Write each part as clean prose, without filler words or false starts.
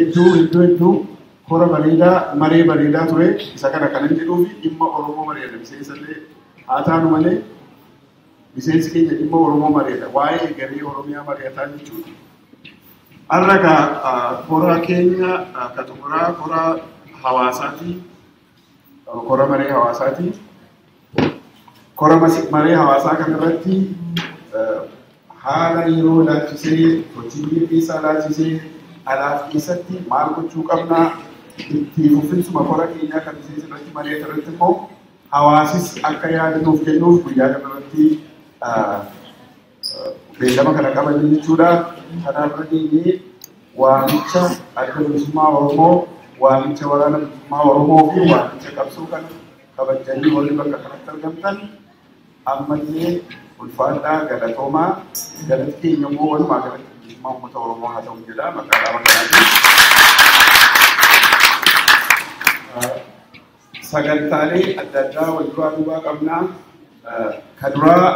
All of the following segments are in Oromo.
Hedduu kora bareedaa maree bareedaa ture isa kana kanan jedhuu fi dhimma Oromoo mareedha. Miseensallee haa taanu malee miseensi keenya dhimma Oromoo mareedha. Waa'ee garee Oromiyaa mari'ataa jechuudha. Har'a kora keenya ka xumuraa kora hawaasaati. Kora maree hawaasaati. Kora maree hawaasaa kanarratti haala yeroo laalchisee hojii biyya keessaa laalchisee alaaf keessatti maal gochuu qabnaa itti fufinsuma kora keenyaa kan miseensa irratti mari'ate irratti immoo hawaasis akka yaada nuuf kennuuf guyyaa kanarratti beellama kana qabanne jechuudha. Kanaaf irra deebi'ee waamicha adda bilisummaa Oromoo, waamicha waraana bilisummaa Oromoo fi waamicha qabsoo kana kabajanii warri bakka kanatti argamtan ammallee ulfaadhaa galatoomaa galati keenya immoo walumaa galatti bilisummaa uummata Oromoo haa ta'u jedha maqaa dhaaba kanaatiin. Sagantaalee adda addaa wal duraa duubaa qabnaa. Ka duraa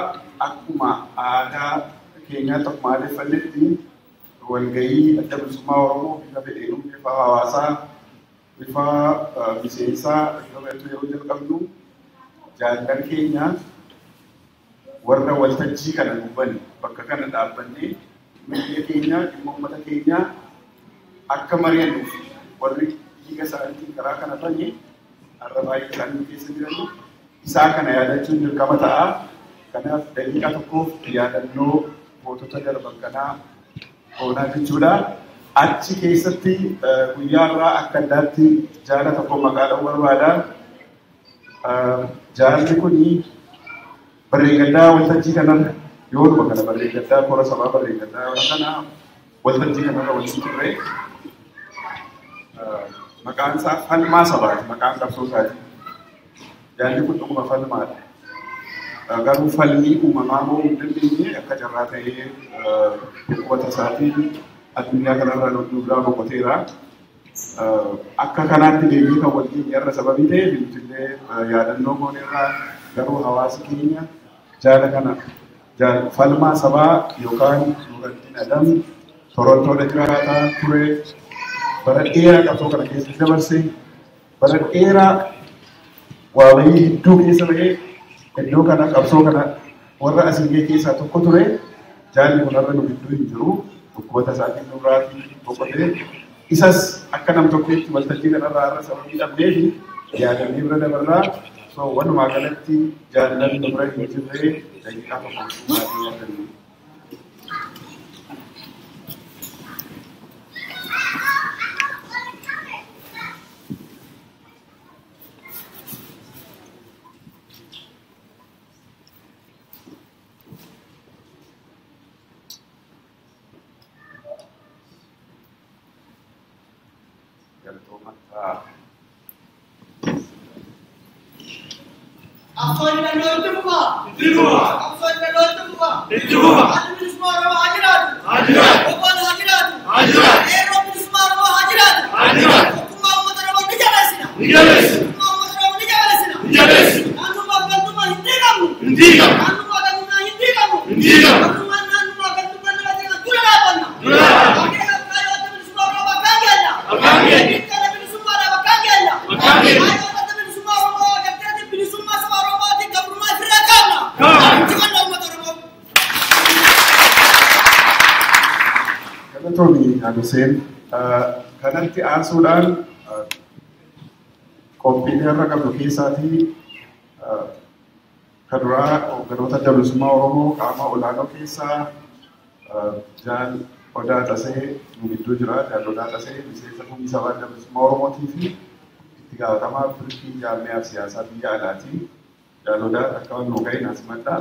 akkuma aadaa keenyaatti akkuma aadeffannetti walgahii adda bilisummaa Oromoo bifa fedheenuu bifa hawaasaa bifa miseensaa bifa yeroo jalqabnu jaallan keenya warra waltajjii kana dubbanne bakka kana dhaabbannee biyya keenya dhimma uummata keenyaa akka mari'annuuf warri dhiiga isaaniitiin karaa kana bane har'a baay'ee isaanii keessa jiran isaa kana yaadachuun dirqama ta'a. Kanaaf daqiiqaa tokkoof yaadannoo gootota darban kanaa oolaa jechuudha. Achi keessatti guyyaa irraa akka addaatti jaala tokko maqaa dha'uu barbaada. Jaalli kuni barreeggaddaa waltajjii kanarra yoonuma kana barreeggaddaa kora sabaa barreeggaddaa kana waltajjii kanarra waliin turre. Maqaan isaa Falmaa Sabaati. Maqaan qabsoo isaati. Jaalli kun dhuguma falmaadha. Garuu falmii uumamaa moo hin dandeenye akka carraa ta'ee dhukkuba isaatiin addunyaa kanarra nu biraa boqoteera. Akka kanaatti deebii kan wal keenya irra sababii ta'eef nuti illee yaadannoo gooneerra garuu hawaasi keenya jaala kana Falmaa Sabaa yookaan Nuuraddiin Adam Torontoodha jiraataa ture bara dheeraa qabsoo kana keessatti dabarse bara dheeraa waawayii hedduu keessa bahee iddoo kana qabsoo kana warra asii gahee keessaa tokko ture jaalli kun har'a nu gidduu hin jiru dhukkuboota isaatiin nurraatii boqotee isas akka nam tokkeetti waltajjii kanarraa har'a sababii dhabnee fi yaadannee bira dabarraa so walumaa galatti jaallan nu bira hin jirre daqiiqaa tokko yaadannu. Kanatti aansuudhaan qophiilee irra qabdu keessaatii kan duraa hoogganoota adda bilisummaa Oromoo qaama olaanoo keessaa Jaal Odaa Xasee nu gidduu jira. Jaal Odaa Xasee miseensa gumii sabaa adda bilisummaa Oromootii fi itti gaafatamaa birkii jaarmiyaa siyaasaa biyya alaati. Jaal Odaa akka nu ga'e naas madda.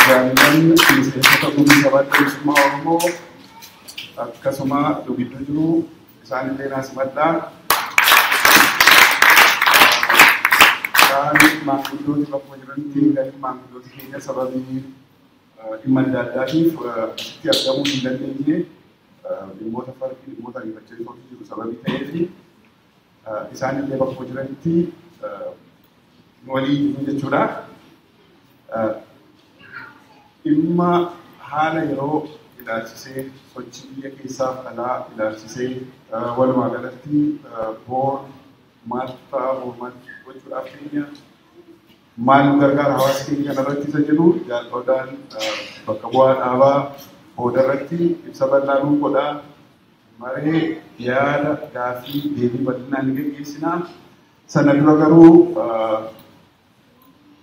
Jaallan miseensota gumii sabaa adda bilisummaa Oromoo akkasuma nu gidduu jiru isaanillee naas madda. Isaan maanguddooti bakka jiranitti gadi maanguddooti keenya sababii dhimma adda addaatiif asitti argamuu hin dandeenye dhimmoota farqii dhimmoota ariifachiisootu jiru sababii ta'eef isaanillee bakka jiranitti nu waliin jiru jechuudha. Dhimma haala yeroo ilaalchisee sochii biyya keessaaf alaa ilaalchisee walumaa galatti boor maaltu ta'a boor maal gochuudhaaf keenya maal nu gargaara hawaasa keenya kanarratti isa jedhu Jaal Odaan bakka bu'aa dhaabaa boodarratti ibsa bal'aa nuu godhaa maree yaada gaafii deebii bal'inaan ni geggeessinaa. Sana dura garuu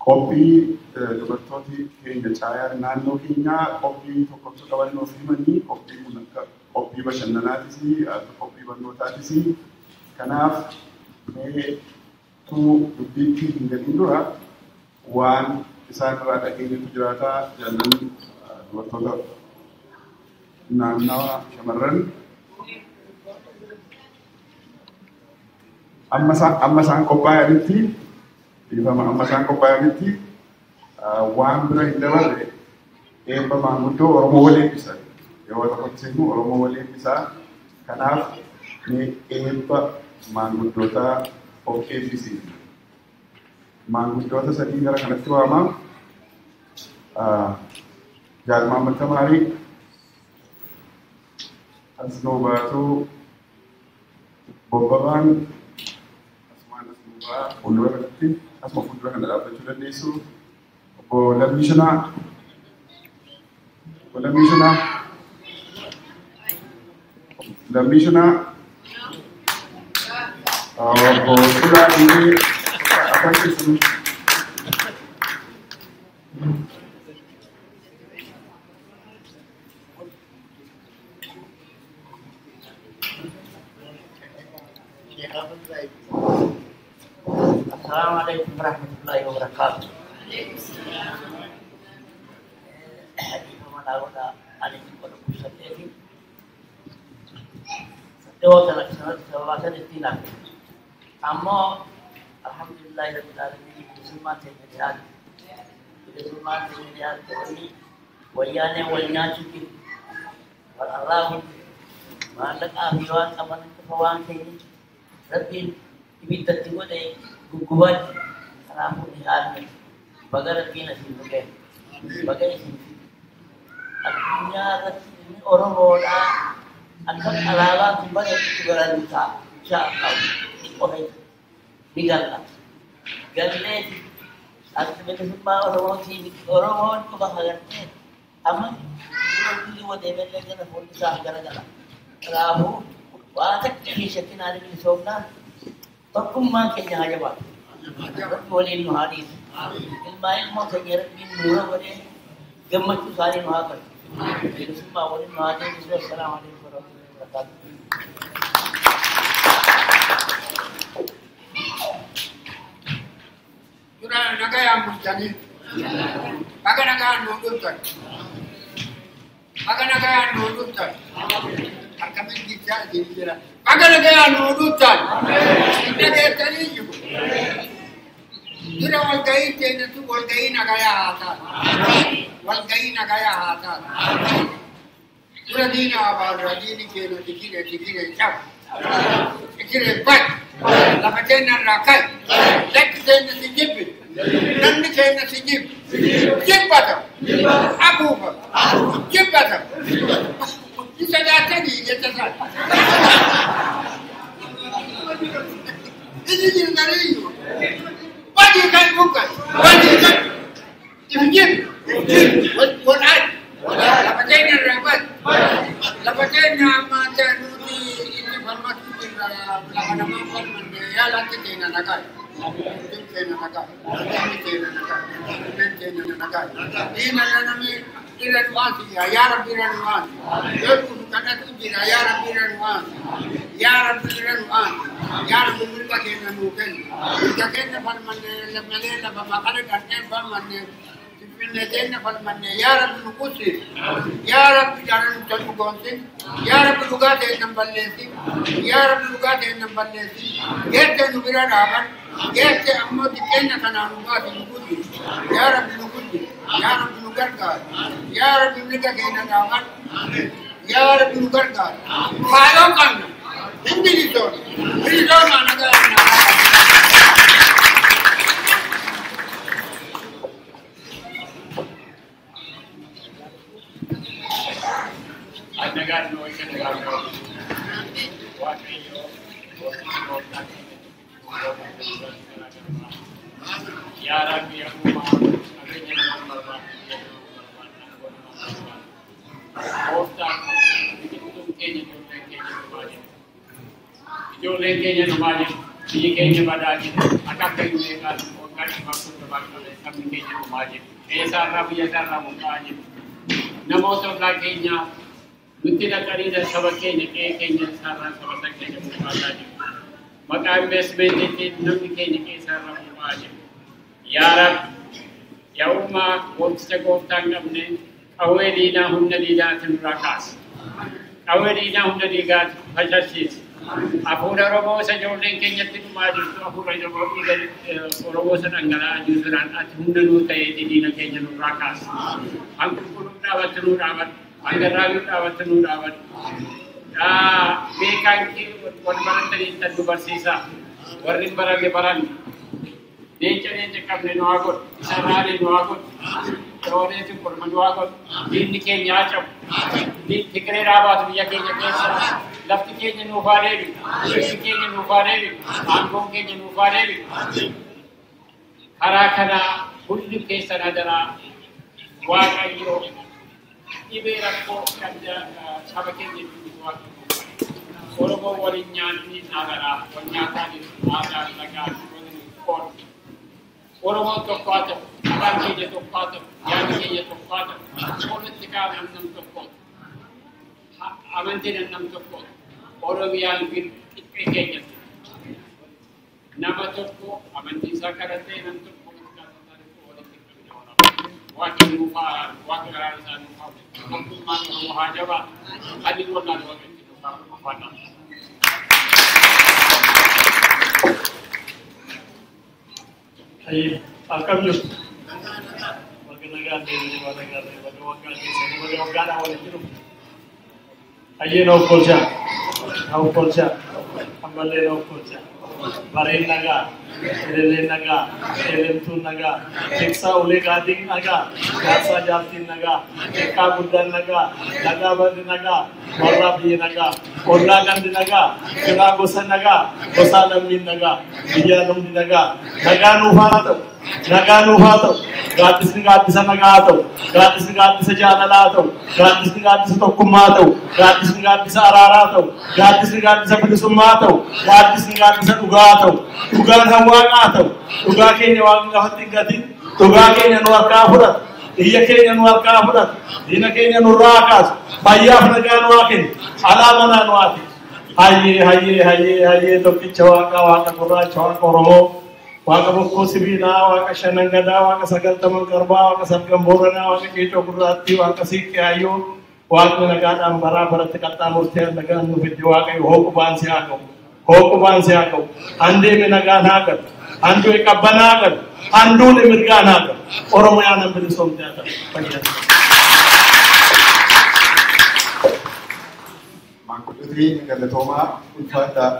qophii dubartooti keenya caayaan naannoo keenyaa qophii tokkotti qabannoof himanii qophii kun akka qophii bashannanaatis akka qophii barnootaatis kanaaf mee tuu dubbiitti hin galin dura waan isaan irraa dhageenyatu jiraataa jaallan dubartoota naannawa shamarran amma isaan qophaa'anitti dhiifama amma isaan qophaa'anitti waan bira hin dabarre eebba maanguddoo Oromoo wal eebbisa. Yeroo tokkotti seenu Oromoo wal eebbisaa. Kanaaf mee eebba maanguddootaa of eebbisiifna. Maanguddoota sadii gara kanatti waamaa. Jaal Mahammad Tamaarii, Asnoo Baatuu, Bobbabaan, asumaan asnoo ba'aa fuuldura kanatti asuma fuuldura kana dhaabbachuu dandeessu. Obbo Lammii Shanaa, Obbo Lammii Shanaa, Lammii Shanaa, Obbo Tulaa Dhiiree afaan keessanii. السلام عليكم ورحمة الله وبركاته. Ammoo alhamdulillahi rabbil alamin bilisummaan teenya dhiyaate. Bilisummaan teenya dhiyaatte wanni wayyaanee wal nyaachuu jiru. Wal arraabu maallaqaa fi waan qaban qofa waan keenya rabbiin ibiddatti godhe guggubaa jiru. Kanaafuu dhiyaanne baga rabbiin asiin nu gahe. Baga isin addunyaa irratti inni Oromoodhaa akka alaabaan kun bareedutti barannu ta'a. Insha Allah xiqqoo fe'u ni galla. Gallee akka bilisummaa Oromootiin Oromoon quba hagartee amma dura durii deemellee gara fuulli isaa garagala. Kanaafuu waa takka hin shakkinaan bilisoomnaa tokkummaan keenya haa jabaatu. Rabbi waliin nu haa dhiisu. Ilmaa ilmoo keenya rabbiin nuura godhee gammachuu isaanii nu haa godhu. Bilisummaa waliin nu haa deebisu. Assalaamu alaikum warahmatullahi wabarakatuh. Dura nagayaan bultanii baga nagaan nuu dhuftan baga nagaan nuu dhuftan harka mirgichaa isin jira baga nagaan nuu dhuftan hin dhageessanii jiru. Dura walgahii keenyatu walgahii nagayaa haa taatu walgahii nagayaa haa taatu. Dura diina abaarra diini keenya tikire tikire cab tikire bad lafa keenya irraa kai lakki keenya si jibbi namni keenya si jibbi jibbata abuufa jibbata isa jaatanii jecha isaa isi jirtaniyyuu badii kan buqqan badii kan if jibbi wal adi lafa keenya irraa bad lafa keenya amma nuti itti falmatu jirra lafa namaa falmanne yaalatti keenya nagaa keenya nagaa keenya nagaa keenya nagaa diina namni irra nuwaansi yaa rabbi irra nuwaansi yoo kun kadhatu jira yaa rabbi irra nuwaansi yaa rabbi irra nuwaansi yaa rabbi mirga keenya nuu kennu mirga keenya falmanne malee lafa maqaa dhaqnee falmanne Finfinnee keenya falmanne yaa rabbi nu qussi yaa rabbi jaalala nu tolchu goonsin yaa rabbi dhugaa ta'e nan balleessin yaa rabbi dhugaa ta'e nan balleessin geette nu bira dhaaban geette ammoo xiqqeenya kanaa nu baasi nu guddi yaa rabbi nu guddi yaa rabbi nu gargaari yaa rabbi mirga keenya dhaaban yaa rabbi nu gargaari kaayoo qabna hin bilisoon bilisoomaa nagaa. Nagaan nu oolcha nagaan nu oolcha. Waaqayyo gooftichi gooftaa keenya tokkichi yaa Rabbi yaa uumaa qabeenya namaan barbaanna biyya namaan barbaanna aangoo namaan barbaanna. Gooftaa biqiltuun keenya ijoolleen keenya dhumaa jiru. Ijoolleen keenya dhumaa jiru. Biyyi keenya badaa jiru. Akka akka meeqaan waggaa dhibbaaf soddomaa qabee sabni keenya dhumaa jiru. Eessaarraa biyya isaarraa buqqa'aa jiru. Namoota ollaa keenyaa nutti dhaqanii saba keenya qe'ee keenya isaarraa saba san keenya buqqaasaa jiru. Maqaa investimentiitiin namni keenya qe'ee isaarraa buqqa'aa jiru. Yaa Rabbi, yaa uumaa goofticha gooftaa hin qabne qawwee diinaa humna diinaatiin nurraa kaasi. Qawwee diinaa humna diinaatiin fashashiisi. Hafuura Oromoo isa ijoolleen keenyatti dhumaa jirtu hafuura Oromoo isa dhangala'aa jiru sanaan ati humna nuu ta'eeti diina keenya nurraa kaasi. Hanqulqulluu dhaabattu nuu dhaabadhu. Hangarraamii dhaabattu nuu dhaabadhu. Beekaan wal baratanii tan nu barsiisaa. Warri hin baranne baranne. Leenca leenca qabne nu haa godhu. Isa raalee nu haa godhu. Xooneetu korma nu haa godhu. Diinni keenya haa cabu. Tigree dhaabaatu biyya keenya keessa. Lafti keenya nuuf haa deebi'u. Biyyi keenya nuuf haa deebi'u. Aangoon keenya nuuf haa deebi'u. Karaa kanaa hundi keessan hadaraa Waaqayyo dhibee rakkoo kan saba keenya jiru Waaqayyo. Oromoo waliin nyaanni nagaraa, wal nyaataa jiru, aadaa, nagaa, qoodhu. Oromoon tokko haa ta'u, afaan keenya tokko haa ta'u, yaadni keenya tokko haa ta'u, poolitikaan nam tokko, amantiin nam tokko, Oromiyaan qixxee keenyatti. Nama tokko amantiin isaa kana ta'e nam tokko poolitikaan isaa tokko walitti qabne Oromoo. Waaqni nuuf haa araaru, waaqni garaa isaa nuuf haa hojjetu. Tokkummaan Oromoo haa jabaatu. Adii wallaan waaqni nuuf haa uffannaa. Akkam jirtu? Baga nagaan deemnee baga galee baga waggaa geessanii baga waggaadhaan walitti dhufne. Hayyee na okkolchaa. Na okkolchaa. Ammallee na okkolchaa. Bareen nagaa. Elelleen nagaa. Elemtuun nagaa. Tiksaa ulee gaatiin nagaa. Jaarsaa jaartiin nagaa. Xiqqaa guddaan nagaa. Nagaa barri nagaa. Warraa biyyi nagaa. Ollaa gandi nagaa. Firaa gosa nagaa. Gosaa lammiin nagaa. Biyyaa namni nagaa. Nagaa nuuf haa ta'u. Nagaa nuuf haa ta'u. Gaaddisni gaaddisa nagaa haa ta'u. Gaaddisni gaaddisa jaalalaa haa ta'u. Gaaddisni gaaddisa tokkummaa haa ta'u. Gaaddisni gaaddisa araaraa haa ta'u. Gaaddisni gaaddisa bilisummaa haa ta'u. Gaaddisni gaaddisa dhugaa haa ta'u. Dhugaan kan waaqaa haa ta'u. Dhugaa keenya waaqni lafatti hin gatin. Dhugaa keenya nu harkaa fudhatu. Iyya keenya nu harkaa fudhatu. Diina keenya nurraa haa kaasu. Fayyaaf nagaa nu haa kennu. Alaa manaa nu haa kennu. Hayyee hayyee hayyee hayyee tokkicha waaqaa waaqa gurraacha waaqa Oromoo. Waaqa bokkuu sibiilaa, waaqa shanan gadaa, waaqa sagaltaman garbaa, waaqa salgan booranaa, waaqa qeecoo gurraattii, waaqa siiqqee hayyoo, waaqni nagaadhaan baraa baratti qaxxaamurtee nagaan nu fidde waaqayyo hooqubaan si haa ga'u. Hooqubaan si haa ga'u. Handeeme nagaan haa galu. Handu'e qabbanaa haa galu. Handuune mirgaan haa galu. Oromiyaan han bilisoomte haa ta'u. Fayyaa. Maanguddootni galatoomaa ulfaadhaa.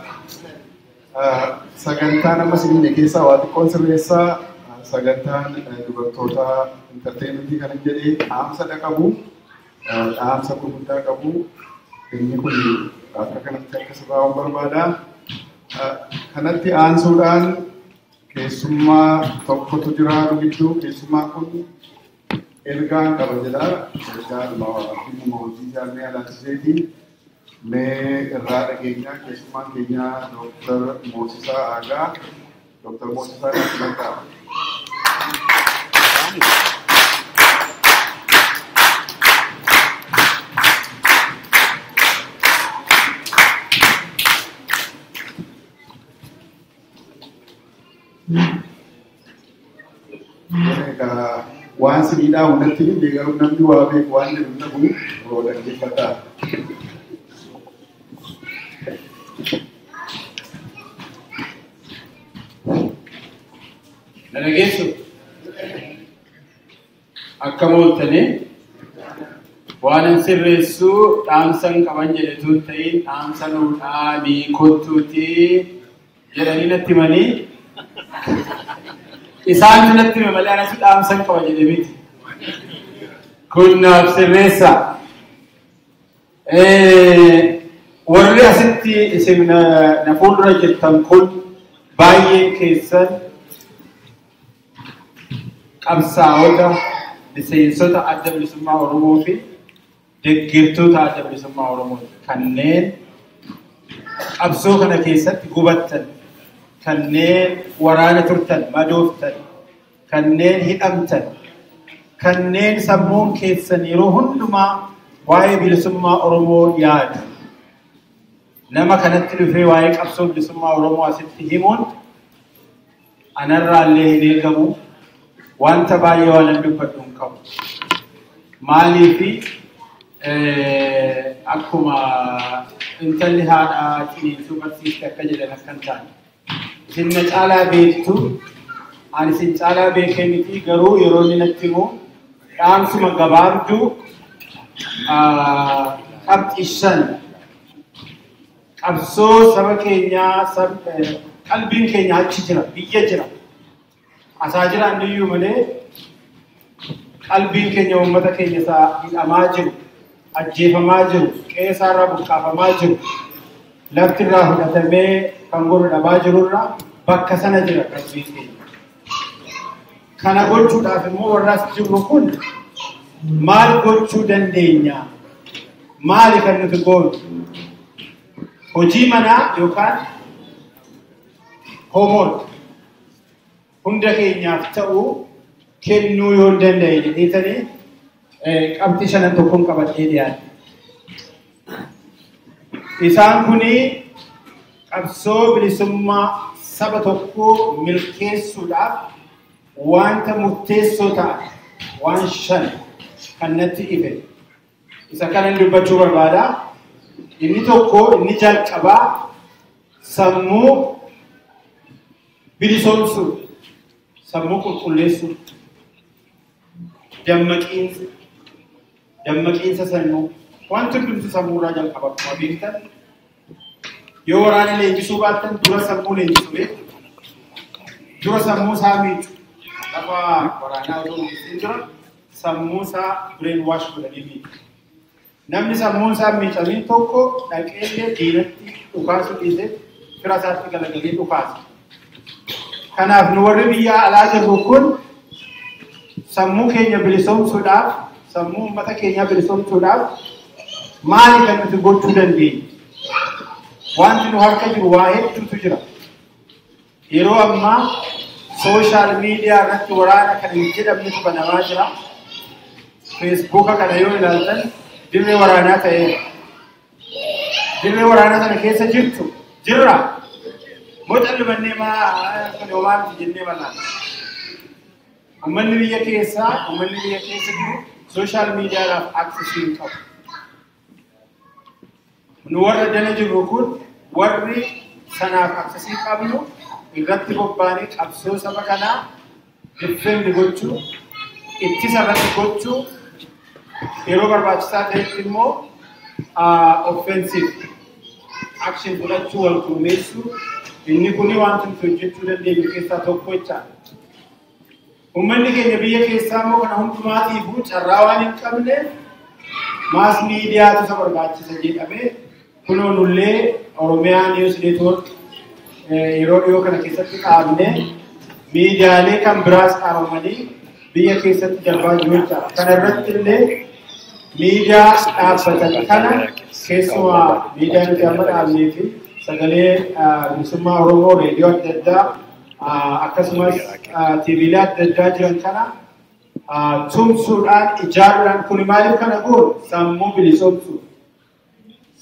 Sagantaan amma isiniin keessaa waa xiqqoon sirreessaa sagantaan dubartoota intarteementii kan jedhee dhaamsa qabu dhaamsa gurguddaa qabu inni kun akka kanatti akka sirraa'uun barbaada. Kanatti aansuudhaan keessummaa tokkotu jira nu gidduu keessummaan kun ergaan qaba jedha. Ergaa dhimma hojii jaarmee alaalchiseeti. Mee irraa dhageenyaa keessummaan keenya Dooktar Moosisaa Aagaa. Dooktar Moosisaa Nasimantaa. Egaa waan siniidhaa hundatti hin garuu namni waa beeku waan jedhu dhabu yoo dhaggeeffata. Dhaggeessu akkam ooltanii waan hin sirreessuu dhaamsan qaban jedhetu hin ta'in dhaamsa nuu dhaamii kottuutii jedhanii natti himanii isaantu natti hime malee anatu dhaamsan qaba jedhe miti. Kun naaf sirreessa. Warri asitti isin na fuuldura jirtan kun baay'een keessan qabsaa'ota, miseensota Adda Bilisummaa Oromoo fi deeggartoota Adda Bilisummaa Oromoo kanneen qabsoo kana keessatti gubattan, kanneen waraana turtan, madooftan, kanneen hidhamtan, kanneen sammuun keessan yeroo hundumaa waa'ee bilisummaa Oromoo yaadu. Nama kanatti dhufee waa'ee qabsoo bilisummaa Oromoo asitti himuun anarraallee hin eegamu. Wanta baay'ee waan an dubbadhu hin qabu. Maaliifi akkuma intalli haadha ciniinsuu barsiiste akka jedhan akka hin taane. Isin na caalaa beektu, ani isin caalaa beekee miti, garuu yeroo inni natti himu dhaamsuma gabaabduu qabxii 5 qabsoo saba keenyaa, qalbiin keenya achi jira, biyya jira. Asaa jiraan iyyuu malee qalbiin keenya uummata keenya isaa hidhamaa jiru, ajjeefamaa jiru, qe'ee isaarraa buqqaafamaa jiru, lafti irraa fudhatamee kan godhu dhabaa jirurraa bakka sana jira qalbiin keenya. Kana gochuudhaaf immoo warra as jirru kun maal gochuu dandeenya? Maali kan nuti goonu? Hojii manaa yookaan homework hunda keenyaaf ta'uu kennuu yoo danda'e jedheetanii qabxii 5 tokkoon qabadhee dhiyaate. Isaan kuni qabsoo bilisummaa saba tokkoo milkeessuudhaaf wanta murteessoo ta'an waan 5 kan natti ife. Isa kanan dubbachuu barbaada. Inni tokko, inni jalqabaa sammuu bilisoomsuu, sammuu qulqulleessuu, dammaqiinsa sammuu. Wanti hundumti sammuurraa jalqaba akkuma beektan. Yoo waraana leenjisuu baattan dura sammuu leenjisuu beektu. Dura sammuu isaa miicu. Lafa waraanaa otoo hin jira sammuu isaa brain wash godhanii miicu. Namni sammuun isaa miicamiin tokko dhaqeellee diinatti dhukaasuu dhiisee fira isaatti galagalee dhukaasa. Kanaaf nu warri biyya alaa jirru kun sammuu keenya bilisoomsuudhaaf, sammuu uummata keenyaa bilisoomsuudhaaf maali kan nuti gochuu dandeenyu? Wanti nu harka jiru waa hedduutu jira. Yeroo ammaa social media irratti waraana kan hin jedhamnetu banamaa jira. Feesbuuka kana yoo ilaaltan dirree waraanaa ta'eera. Dirree waraanaa sana keessa jirtu jirra. Moo callumannee maa kun homaa miti jennee bal'aana. Uummanni biyya keessaa, uummanni biyya keessa jiru social mediadhaaf access hin qabu. Nu warra jala jirru kun warri sanaaf access qabnu irratti bobbaanee qabsoo saba kanaa defend gochuu, ittisa irratti gochuu, yeroo barbaachisaa ta'etti immoo offensive action fudhachuu, wal gurmeessuu, inni kuni wanti nuti hojjechuu dandeenyu keessaa tokko jechaadha. Uummanni keenya biyya keessaa immoo kana hundumaatiifuu carraa waan hin qabneef mass mediatu isa barbaachisa jedhamee kunoo nullee Oromiyaa News Network yeroo dhiyoo kana keessatti dhaabnee miidiyaalee kan biraas dhaabamanii biyya keessatti darbaa jiru jechaadha. Kana irratti illee miidiyaa dhaabbatan kana keessumaa miidiyaa nuti amma dhaabnee fi sagalee bilisummaa Oromoo, reediyoo adda addaa akkasumas tiiviilee adda addaa jiran kana tumsuudhaan ijaaruudhaan kun maaliif kana goonu sammuu bilisoomsuu,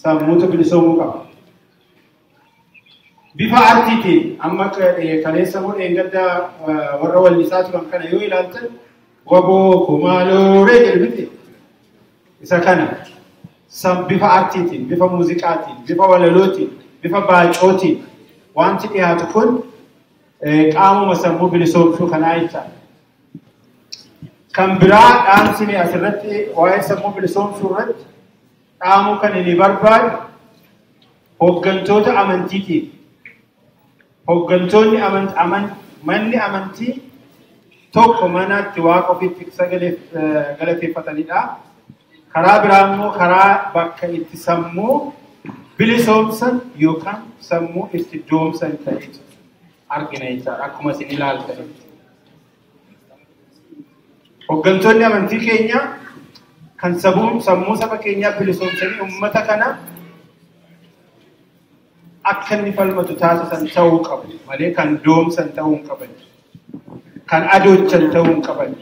sammuutu bilisoomuu qaba. Bifa aartiitiin amma kaleessa moo dheengadda warra wallisaa turan kana yoo ilaaltan waboo kumaalooree jedhu miti. Isa kana bifa aartiitiin, bifa muuziqaatiin, bifa walalootiin, bifa baacootiin wanti dhiyaatu kun qaamuma sammuu bilisoomsuu kanaa jechaadha. Kan biraa dhaamsini asirratti waa'ee sammuu bilisoomsuu irratti dhaamuu kan inni barbaadu hooggantoota amantiitiif. Hooggantoonni manni amantii tokko manatti waaqa ofiitti sagalee galateeffatanidha. Karaa biraa immoo karaa bakka itti sammuu bilisoomsan yookaan sammuu itti doomsan ta'e argina jechaadha akkuma isin ilaaltanitti. Hooggantoonni amantii keenyaa kan sammuu saba keenyaa bilisoomsanii uummata kana akka inni falmatu taasisan ta'uu qabu malee kan doomsan ta'uu hin qaban, kan adoochan ta'uu hin qaban.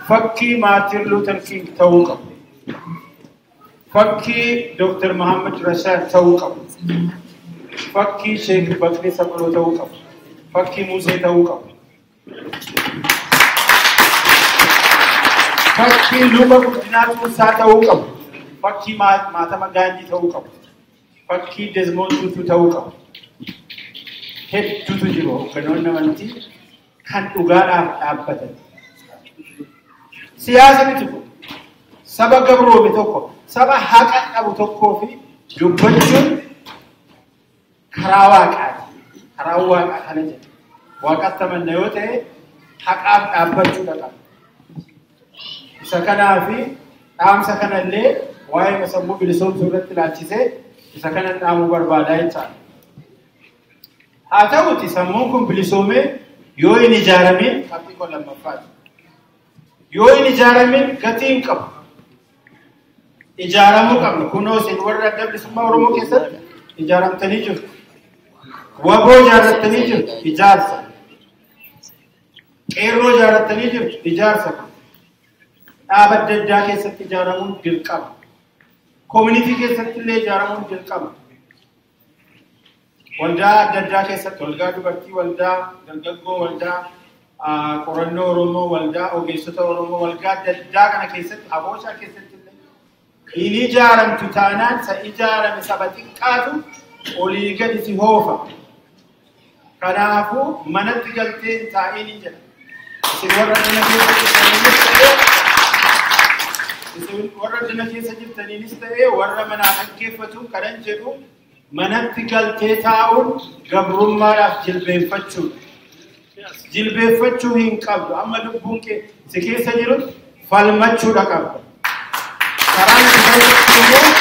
Fakkii Maartin Luther King ta'uu qabu. Fakkii Dr. Muhammad Rashad ta'uu qabu. Fakkii Sheekh Bakri Saqaloo ta'uu qabu. Fakkii Musee ta'uu qabu. Fakkii Luba Guddinaa Tuusaa ta'uu qabu. Fakkii Mahatma Gaandii ta'uu qabu. Fakkii Desmond Tutu ta'uu qabu. Hedduutu jiru hoogganoonni amantii kan dhugaadhaaf dhaabbatan. Siyaasa miti kun saba gabroome tokko, saba haqa qabu tokkoo fi dubbachuun karaa waaqaati. Karaa waaqaa kana jedha. Waaqatti amanna yoo ta'e haqaaf dhaabbachuu qaba. Isa kanaa fi dhaamsa kanallee waa'ee sammuu bilisoomsuu irratti ilaalchisee isa kana dhaamuu barbaadaa jechaadha. Haa ta'uti sammuun kun bilisoomee yoo hin ijaaramin qabxii koo lammaffaati. Yoo hin ijaaramin gatii hin qabu. Ijaaramuu qabna. Kunoo isin warra adda bilisummaa Oromoo keessatti ijaaramtanii jirtu. Waboo ijaarrattanii jirtu. Ijaarsa. Qeerroo ijaarrattanii jirtu. Ijaarsa. Dhaaba adda addaa keessatti ijaaramuun dirqama. Koominitii keessatti illee ijaaramuun dirqama. Waldaa adda addaa keessatti, waldaa dubartii, waldaa dargaggoo, waldaa qorannoo Oromoo, waldaa ogeessota Oromoo, waldaa adda addaa kana keessatti, abooshaa keessatti illee hin ijaaramtu taanaan isa ijaarame saba xiqqaatu olii gadi si hoofa. Kanaafuu manatti galtee hin taa'iin hin jedha. Isin warra dina keessa jirtaniinis ta'ee isin warra dina keessa jirtaniinis ta'ee warra manaa dhaggeeffatu kanan jedhu manatti galtee taa'uun gabrummaadhaaf jilbeenfachuudha. Jilbeenfachuu hin qabdu. Amma lubbuun kee si keessa jiru falmachuudha qabda. Karaan itti falmachuu immoo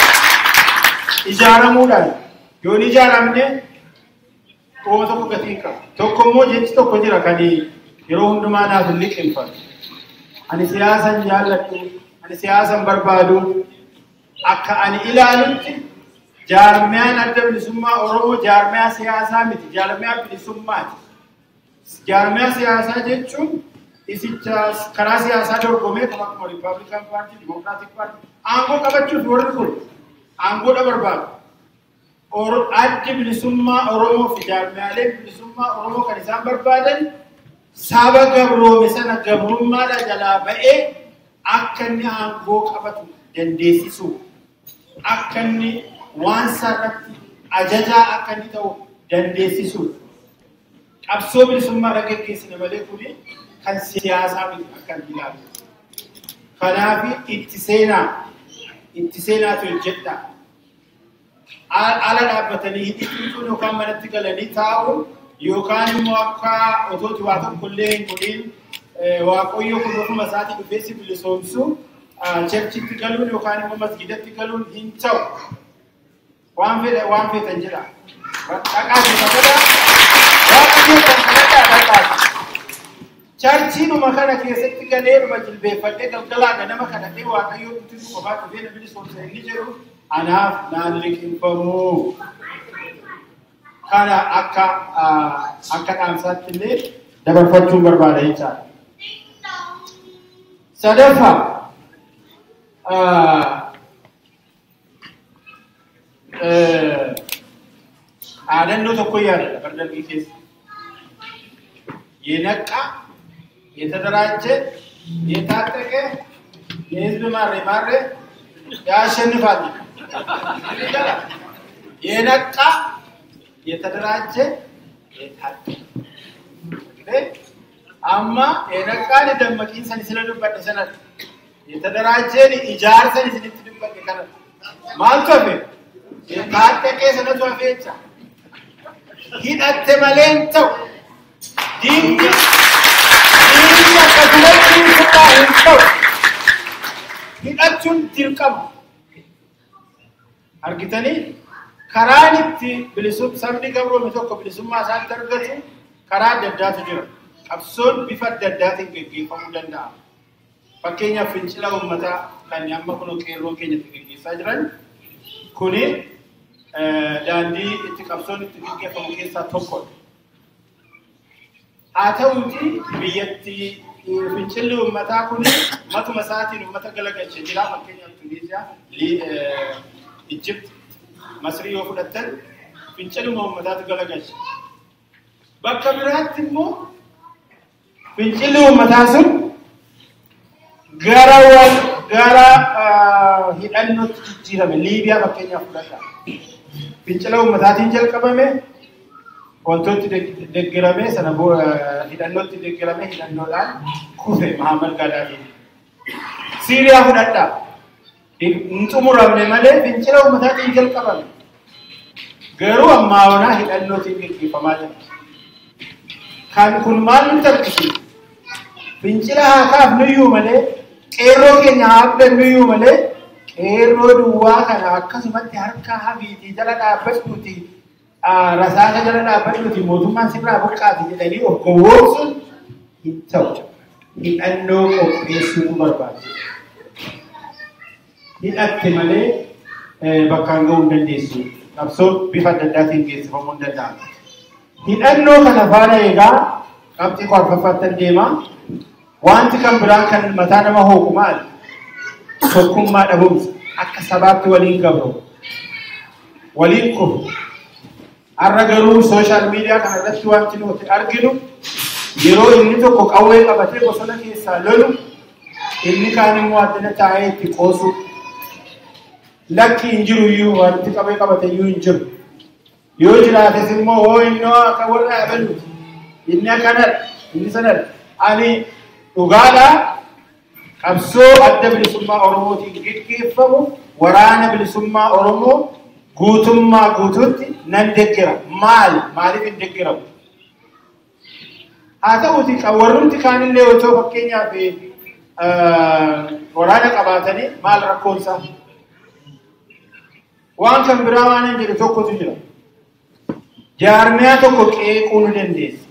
ijaaramuudhaan. Yoo hin ijaaramne dhuma tokko gatii hin qabu. Tokko immoo jechi tokko jira kan yeroo hundumaa naaf hin liqimfatu. Ani siyaasa hin jaalladhu, ani siyaasa hin barbaadu. Akka ani ilaalutti jaarmiyaan adda bilisummaa Oromoo jaarmiyaa siyaasaa miti, jaarmiyaa bilisummaati. Jaarmiyaa siyaasaa jechuun isicha karaa siyaasaa dorgomee kan akkuma Republican Party, Democratic Party aangoo qabachuuf warri kun aangoodha barbaadu. Addi bilisummaa Oromoo fi jaarmiyaaleen bilisummaa Oromoo kan isaan barbaadan saba gabroome sana gabrummaadha jalaa ba'ee akka inni aangoo qabatu dandeessisu, akka inni waan sarratti ajajaa akka inni ta'u dandeessisu. Qabsoo bilisummaa gaggeessine malee kuni kan siyaasaa miti akka inni ilaalu. Kanaaf itti seenaatu hojjedha. Ala dhaabbatanii hidhituun yookaan manatti galanii taa'uun yookaan immoo akka otooti waa tokkollee hin godhin waaqayyo kun ofuma isaatii dhufee si bilisoomsu cherchitti galuun yookaan immoo masgidatti galuun hin ta'u. Waan feetan jedha. Dhaqaa keessa godhaa. Waaqa keessan kadhadhaa dhaqaa. Charchiinuma kana keessatti galeeruma jilbeeffadhee galgalaa ganama kadhadhee waaqayyo itti qofaa dhufee na bilisoomsa inni jedhu anaaf naan liqimfamuu. Kana akka dhaamsaatti illee dabarfachuun barbaada jechaadha. Sadaffaa dhaadannoo tokko yaadadha bardarbii keessa. የነቃ የተደራጀ የታጠቀ የህዝብ ማሬ ማሬ ያሸንፋል። የነቃ የተደራጀ የታጠቀ አማ የነቃን ደመቂንሰን ስለዱበደ ሰነት የተደራጀን ኢጃርሰን ስለትዱበደ ከነ ማልቶፌ የታጠቀ ሰነቱ አፈቻ ሂደት መሌንተው Dinni akkasumatti hin ta'u. Hidhachuun dirqama. Argitanii karaan itti sabni gabroome tokko bilisummaa isaatti argatu karaa adda addaatu jira. Qabsoon bifa adda addaatiin gaggeeffamuu danda'a. Fakkeenyaaf fincila uummataa kan amma kun qeerroon keenya itti gaggeessaa jiran kuni daandii itti qabsoon itti gaggeeffamu keessaa tokkodha. Haa ta'uuti biyyatti fincilli uummataa kun matuma isaatiin uummata galagalchee jira. Fakkeenyaaf Tuniiziyaa, Ijipt, Masrii yoo fudhattan finciluma uummataatu galagalche. Bakka biraatti immoo fincilli uummataa sun gara hidhannootti jijjiirame. Liibiyaa fakkeenyaaf fudhadhaa. Fincila uummataatiin jalqabame wantooti deeggarame sana hidhannootti deeggarame hidhannoodhaan kufe Muhammad Gaddafi. Siiriyaa fudhadhaa. Hin xumuramne malee fincila uummataatiin jalqabame. Garuu ammaa onaa hidhannootiin gaggeeffamaa jira. Kan kun maal nutti argisiisa? Fincila haa kaafnuyyuu malee qeerroo keenya haa abdannuyyuu malee qeerroo duwwaa kana akkasumatti harka hafiitii jala dhaabbadhuuti rasaasa jala dhaabbadhuuti mootummaan sirraa buqqaati jedhanii of gowwoomsuun hin ta'u. Hidhannoo qopheessuutu barbaachisa. Hidhatte malee bakkaan ga'uu hin dandeessu. Qabsoon bifa adda addaatiin geessifamuu hin danda'amu. Hidhannoo kana faana egaa qabxii qorfaffaattan deema. Wanti kan biraan kan mataa nama hooqu maali? Tokkummaa dhabuumsa. Akka sabaatti waliin gabru. Waliin kufu. Har'a garuu sooshaal miidiyaa kana irratti wanti nuti arginu yeroo inni tokko qawwee qabatee bosona keessaa lolu inni kaan immoo addana taa'ee itti qoosu. Lakki hin jiru iyyuu wanti qawwee qabate iyyuu hin jiru. Yoo jiraates immoo hoo innoo akka warra abaluuti. Inni akkanadha. Inni sanadha. Ani dhugaadhaa qabsoo adda bilisummaa Oromootiin gaggeeffamu waraana bilisummaa Oromoo guutummaa guutuutti nan deeggera. Maali? Maaliif hin deeggeramu? Haa ta'uuti warrumti kaanillee otoo fakkeenyaaf waraana qabaatanii maal rakkoonsaa? Waan kan biraa waan hin jedhu tokkotu jira. Jaarmiyaa tokko qeequu nu dandeessa.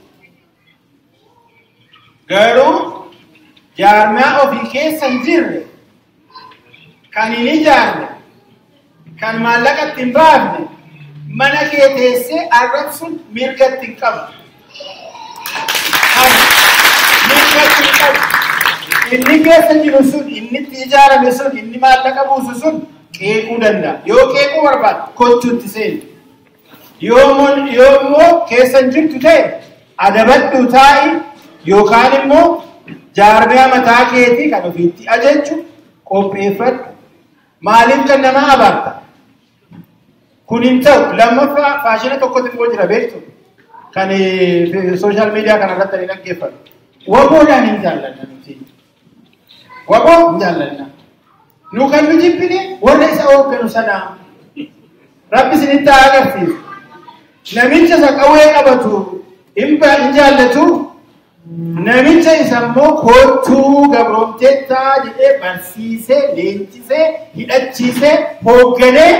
Garuu jaarmiyaa ofii keessa hin jirre, kan hin ijaarre, kan maallaqa itti hin baafne, mana kee teessee arrabsuun mirga itti hin qabdu. Mirga itti hin qabdu. Inni keessa jiru sun, inni itti ijaarame sun, inni maallaqa buusu sun qeequu danda'a. Yoo qeequu barbaadde kottuu itti seeni. Yoo immoo keessa hin jirtu ta'e adabadhu taa'i yookaan immoo jaarmiyaa mataa keetii kan ofiitti ajajju qopheeffadhu. Maaliif kan namaa abaarta? Kun hin ta'u. Lammaffaa faashina tokkotu immoo jira beektu. Kan sooshaal miidiyaa kana irratti ani dhaggeeffadhu. Waboodhaan hin jaallanna nuti. Waboo hin jaallanna. Nu kan nu jibbine warra isa hoogganu sanaa. Rabbi isinitti haa agarsiisu. Namicha isa qawwee qabatu hin jaallatu. Namicha isa immoo kottuu gabroomteettaa jedhee barsiisee, leenjisee, hidhachiisee, hoogganee,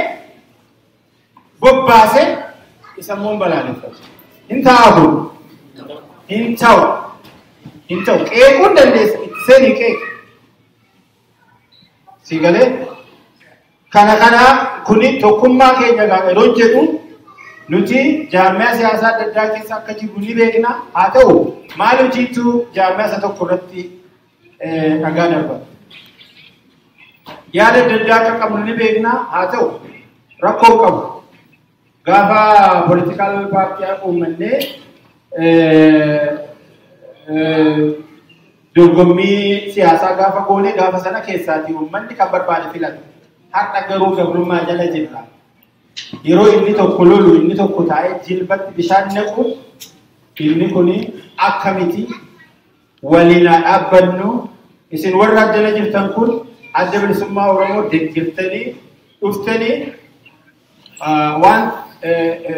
bobbaasee isa immoo hin balaaleffatu. Hin ta'u. Hin ta'u. Hin ta'u. Qeequun dandeessa. Itti seenii qeeqi. Si galee? Kana kuni tokkummaa keenya gaafa yeroo jedhu nuti jaarmiyaa siyaasaa adda addaa keessa akka jirru ni beekna. Haa ta'u maal hojiitu jaarmiyaa isa tokko irratti dhagaa darbata. Yaada adda addaa akka qabnu ni beekna. Haa ta'u rakkoo qabu. Gaafa poolitikaal paartii uummannee dorgommii siyaasaa gaafa goone gaafa sana keessaatii uummanni kan barbaade filata. Har'a garuu gabrummaa jala jirra. Yeroo inni tokko lolu inni tokko taa'ee jilbatti bishaan naqu inni kun akkamiti waliin haa dhaabbannu. Isin warra addana jirtan kun adda bilisummaa Oromoo deeggartanii dhuftanii waan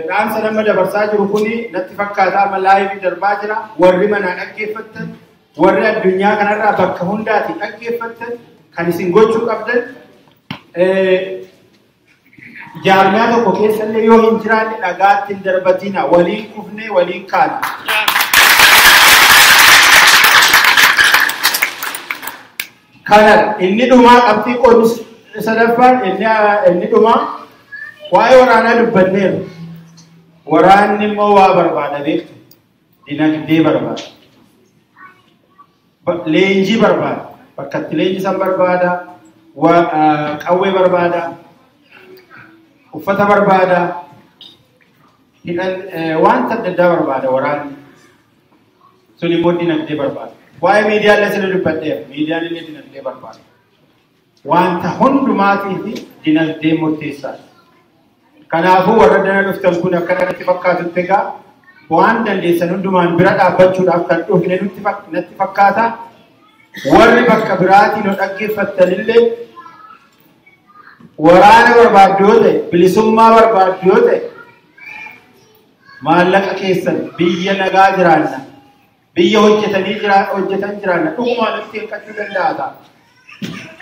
dhaamsa nama dabarsaa jiru kun natti fakkaata amma laayivii darbaa jira. Warri manaa dhaggeeffattan, warri addunyaa kanarraa bakka hundaati dhaggeeffattan Kan isin gochuu qabdan jaarmiyaa tokko keessallee yoo hin jiraanne dhagaatti hin darbatina, waliin kufnee waliin kaana. Kana inni dhumaa qabxii qonni sadaffaan inni dhumaa waa'ee waraanaa dubbanneerra. Waraanni immoo waa barbaada beektu. Dinagdee barbaada. Leenjii barbaada. Bakka itti leenjisan barbaada. Qawwee barbaada. Uffata barbaada. Wanta adda addaa barbaada waraanni. Sun immoo dinagdee barbaada. Waa'ee miidiyaa illee sirrii dubbadheera. Miidiyaan illee dinagdee barbaada. Wanta hundumaatii fi dinagdee murteessaadha. Kanaafuu warra dana dhuftan kun akka natti fakkaatutti egaa waan dandeessan hundumaan bira dhaabbachuudhaaf kan dhufne natti fakkaata. Warri bakka biraatiin nu dhaggeeffattanillee waraana barbaaddu yoo ta'e, bilisummaa barbaaddu yoo ta'e, maallaqa keessan biyya nagaa jiraanna, biyya hojjetanii hojjetan jiraanna, dhugumaa nutti hirkachuu danda'a ta'a.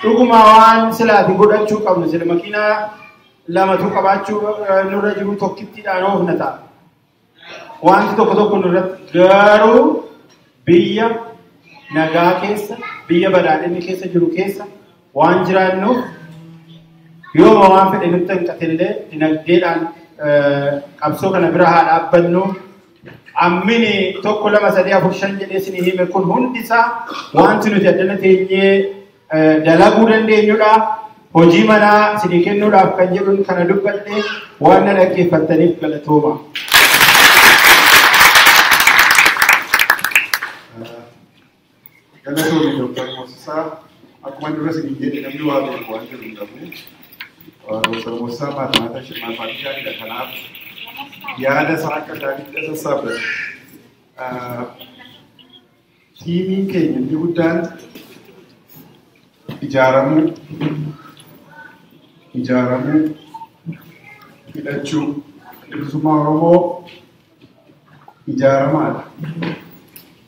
Dhugumaa waan silaati godhachuu qabnu sila makiinaa lamatu qabaachuu nurra jiru tokkittiidhaan oofna ta'a. Wanti tokko tokko nurratti garuu biyya nagaa keessa, biyya badhaadhinni keessa jiru keessa waan jiraannuuf yooma waan fedhe nutti hanqatellee dinagdeedhaan qabsoo kana bira haa dhaabbannu. Ammini 1 2 3 4 5 jedhee isinii hime kun hundisaa wanti nuti addana teenyee dalaguu dandeenyudha. Hojii manaa isinii kennuudhaaf kan jedhuun kana dubbadhe waan na dhaggeeffattaniif galatooma. Galatoomii Dooktar Moosisaa akkuma dura isinii jedhe namni waa beeku waan jiru hin qabu. Dooktar Moosisaa maatimaatikshaanidha. Kanaaf yaada isaa akka gaariitti sassaabbate. Tiimiin keenya inni guddaan ijaaramuu, hidhachuu, bilisummaa Oromoo ijaaramaadha.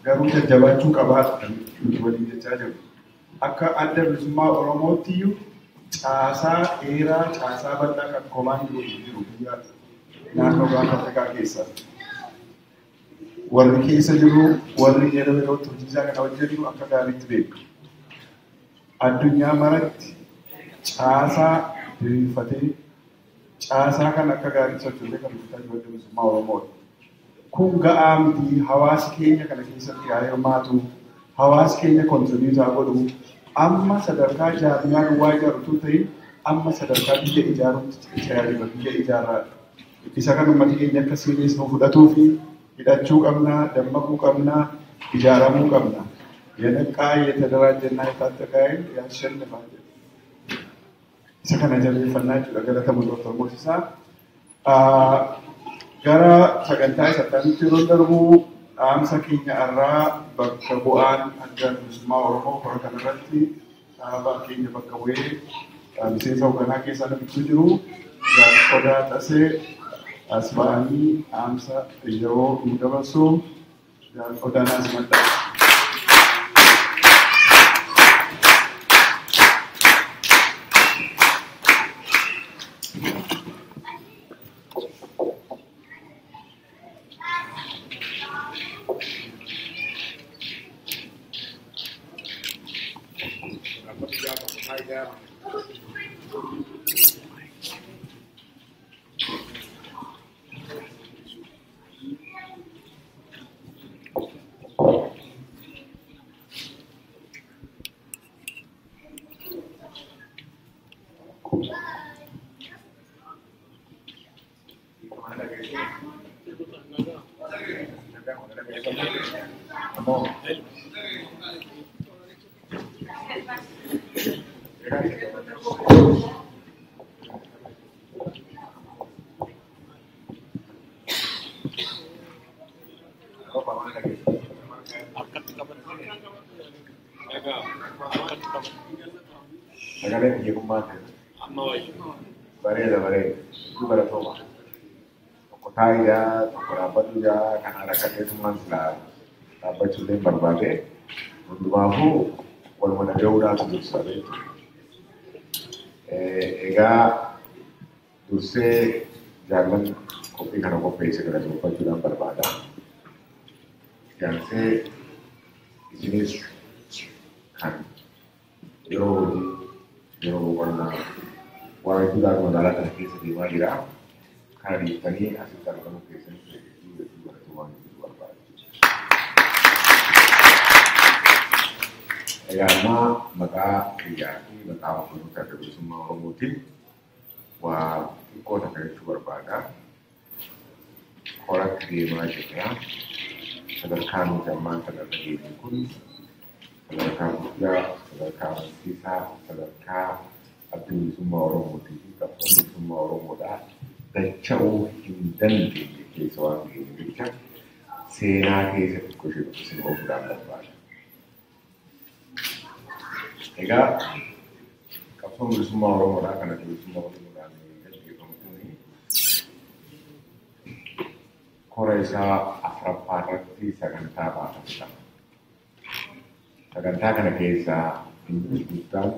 Garuu jajjabaachuu qabaadha kan nuti waliin jechaa jirru. Akka adda bilisummaa Oromootti iyyuu caasaa dheeraa, caasaa bal'aa kan komaan jiru hin jiru biyya naannoo gaanfa Afrikaa keessa. Warri keessa jiru, warri yeroo yerootti hojii isaa kana hojjetu akka gaariitti beeku. Addunyaa maratti caasaa diriirfatee caasaa kan akka gaariitti sochoosee kan hojjetaa jiru adda bilisummaa Oromoodha. Kun ga'aa miti hawaasi keenya kana keessatti haa hirmaatu, hawaasi keenya kontribiiyuutaa godhu, amma sadarkaa jaarmiyaa duwwaa ijaaru tun ta'in amma sadarkaa biyya ijaaruutti ce'aa biyya ijaarraadha. Isa kan uummati keenya akka siiriis nu fudhatuu fi hidhachuu qabna, dammaquu qabna, ijaaramuu qabna. የነቃ የተደራጀና የታጠቀ ኃይል ያሸንፋል። Isa kana jabeeffannaa jechuudha galatamu Dooktar Moosisaa. Gara sagantaa isa kamitti yeroo darbu dhaamsa keenya irraa bakka bu'aan adda bilisummaa Oromoo kora kanarratti dhaaba keenya bakka bu'ee miseensa hoogganaa keessaa namichi jiru Odaa Xasee as ba'anii dhaamsa yeroo nu dabarsu Odaan as madda. Sagalee biyya kummaatti. Bareeda bareeda. Dubara tooma. Tokko taa'idha, tokko dhaabbatuudha, kana rakkatteetummaan silaa dhaabbachuullee hin barbaade. Hundumaafuu waluma dhaga'uudhaatu dursa beektu. Egaa dursee jaallan qophii kana qopheesse galateeffachuudhaan barbaada. Jaansee isinis kan yeroo hojii yeroo boqonnaa waa hedduudhaan magaalaa kana keessa deemaa jira. Kana dhiiftanii asitti argamuu keessanitti hedduu hedduu galatoomaa jechuu barbaada. Egaa amma maqaa kiyyaa fi maqaa hooggantoota adda bilisummaa Oromootiin waa xiqqoo takka jechuu barbaada. Horatti deemaa jirra. Sadarkaa nuti ammaan kana irra geenye kun sadarkaa guddaa, sadarkaa amansiisaa, sadarkaa adda bilisummaa Oromootii fi qabsoon bilisummaa Oromoodhaa dacha'uu hin dandeenye keessa waan geenye jecha seenaa keessa xiqqoo ishee tokko isin oofuudhaan barbaada. Egaa qabsoon bilisummaa Oromoodhaa kan adda bilisummaa Oromoodhaan gaggeeffamu kuni kora isaa afuraffaa irratti sagantaa baafata. Sagantaa kana keessaa inni guddaan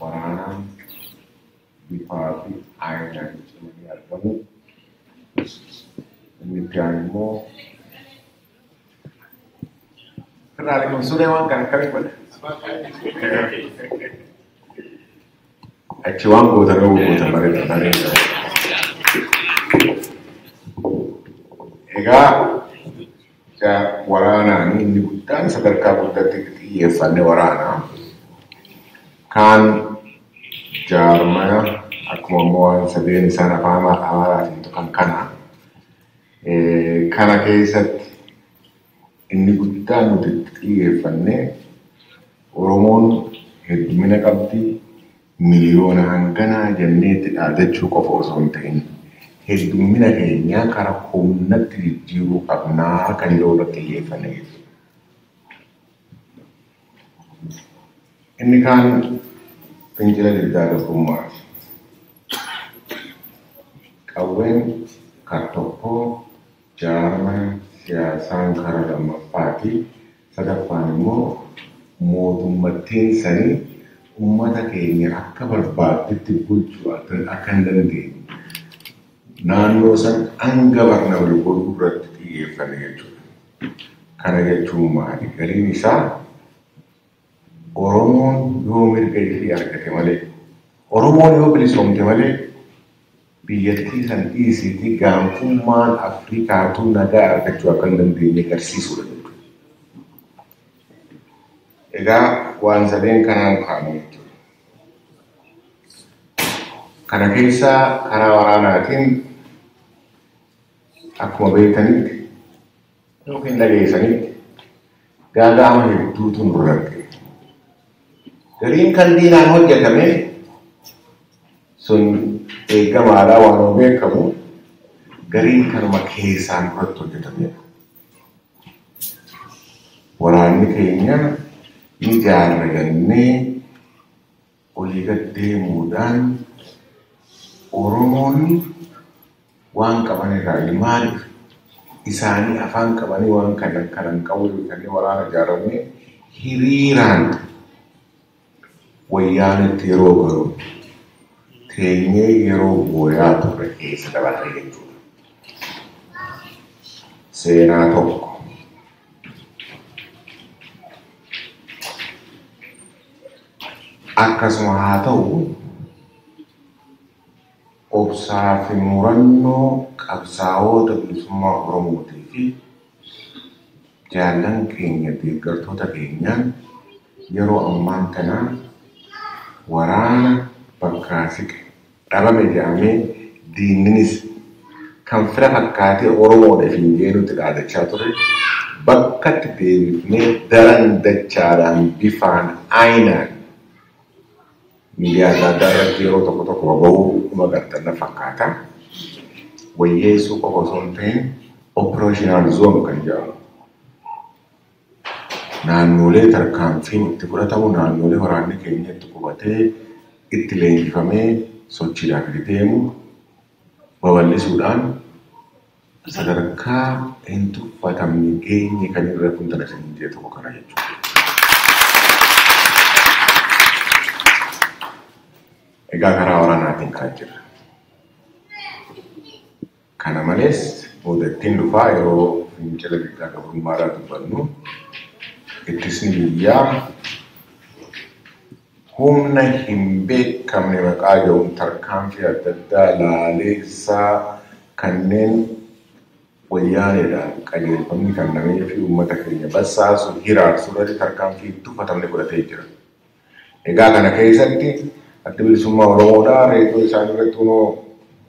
waraanaan bifaa fi aayinaan cimanii argamu. Inni itti aanu immoo sirnaalee kun suuree waan kana akkamii godha? Achi waan gootan yoo gootan bareeda bareeda. Egaa waraanaan inni guddaan sadarkaa guddaatti xiyyeeffanne waraanaa. Kaan jaarmaya akkuma immoo waan sadeen isaan afaan Amaaraatiin tuqan kana. Kana keessatti inni guddaan nuti xiyyeeffanne Oromoon heddumina qabdi miliyoona hanganaa jennee itti dhaadachuu qofa osoo hin ta'in heddumina keenya karaa humnatti jijjiiruu qabnaa kan yeroo irratti xiyyeeffanne jechuudha. Inni kaan fincila diddaa gabrummaati. Qawween kar tokkoo jaarma siyaasaan karaa lammaffaati. Sadaffaan immoo mootummattiin sanii uummata keenya akka barbaaddetti bulchuu akka hin dandeenye naannoo san hanga barnamne godhuu irratti xiyyeeffanne jechuudha. Kana jechuun maali? Galiin isaa Oromoon yoo mirga ishee argate malee, Oromoon yoo bilisoomte malee biyyattii san dhiisiitii gaanfummaan Afrikaatu nagaa argachuu akka hin dandeenye agarsiisudha jechuudha. Egaa waan sadeen kanaan kaa'ame jechuudha. Kana keessaa karaa waraanaatiin akkuma beektanitti yookiin dhageessanitti gaaga'ama hedduutu nurra ga'e. Gariin kan diinaan hojjetame sun eegamaadhaa waan beekamu gariin kanuma keessaan duratti hojjetamedha. Waraanni keenya ni jaarra jennee olii gad deemuudhaan Oromoon waan qaban irraa maaliif isaanii afaan qabanii waan kanan qabu bitanii waraana ijaaramne hiriiraan wayyaanitti yeroo galu teenyee yeroo booyaa turre keessa dabarre jechuudha. Seenaa tokko. Akkasuma haa ta'u obsaa fi murannoo qabsaa'ota bilisummaa Oromootii fi jaallan keenya deeggartoota keenyaan yeroo ammaan kanaa waraana bakkaa siqe dhabame jedhamee diinninis kan fira fakkaatee Oromoodhaaf hin jeenutti dhaadachaa ture bakkatti deebifnee daran dachaadhaan bifaan aayinaan miidiyaa adda addaa irratti yeroo tokko tokko baba'uu dhuma gartan fakkaata. Wayyeessuu qofa osoo hin ta'in operational zone kan jedhamu. Naannolee tarkaanfiin itti fudhatamu naannolee waraanni keenya itti qubatee itti leenjifamee sochiidhaaf itti deemu babal'isuudhaan sadarkaa hin tuffatamne geenye kan irra kun tana isin jee tokko kana jechuudha. Egaa karaa waraanaatiin kan jira. Kana malees booda ittiin dhufaa yeroo fincila diddaa gabrummaadhaa dubbannu ittisni biyyaa humna hin beekamne maqaa jedhuun tarkaanfii adda addaa laaleessaa kanneen wayyaaneedhaan qajeelfamni kennamee fi uummata keenya bassaasu hiraarsu irratti tarkaanfii tuffatamne fudhatee jira. Egaa kana keessatti adda bilisummaa Oromoodhaa reediyoo isaanii irratti kunoo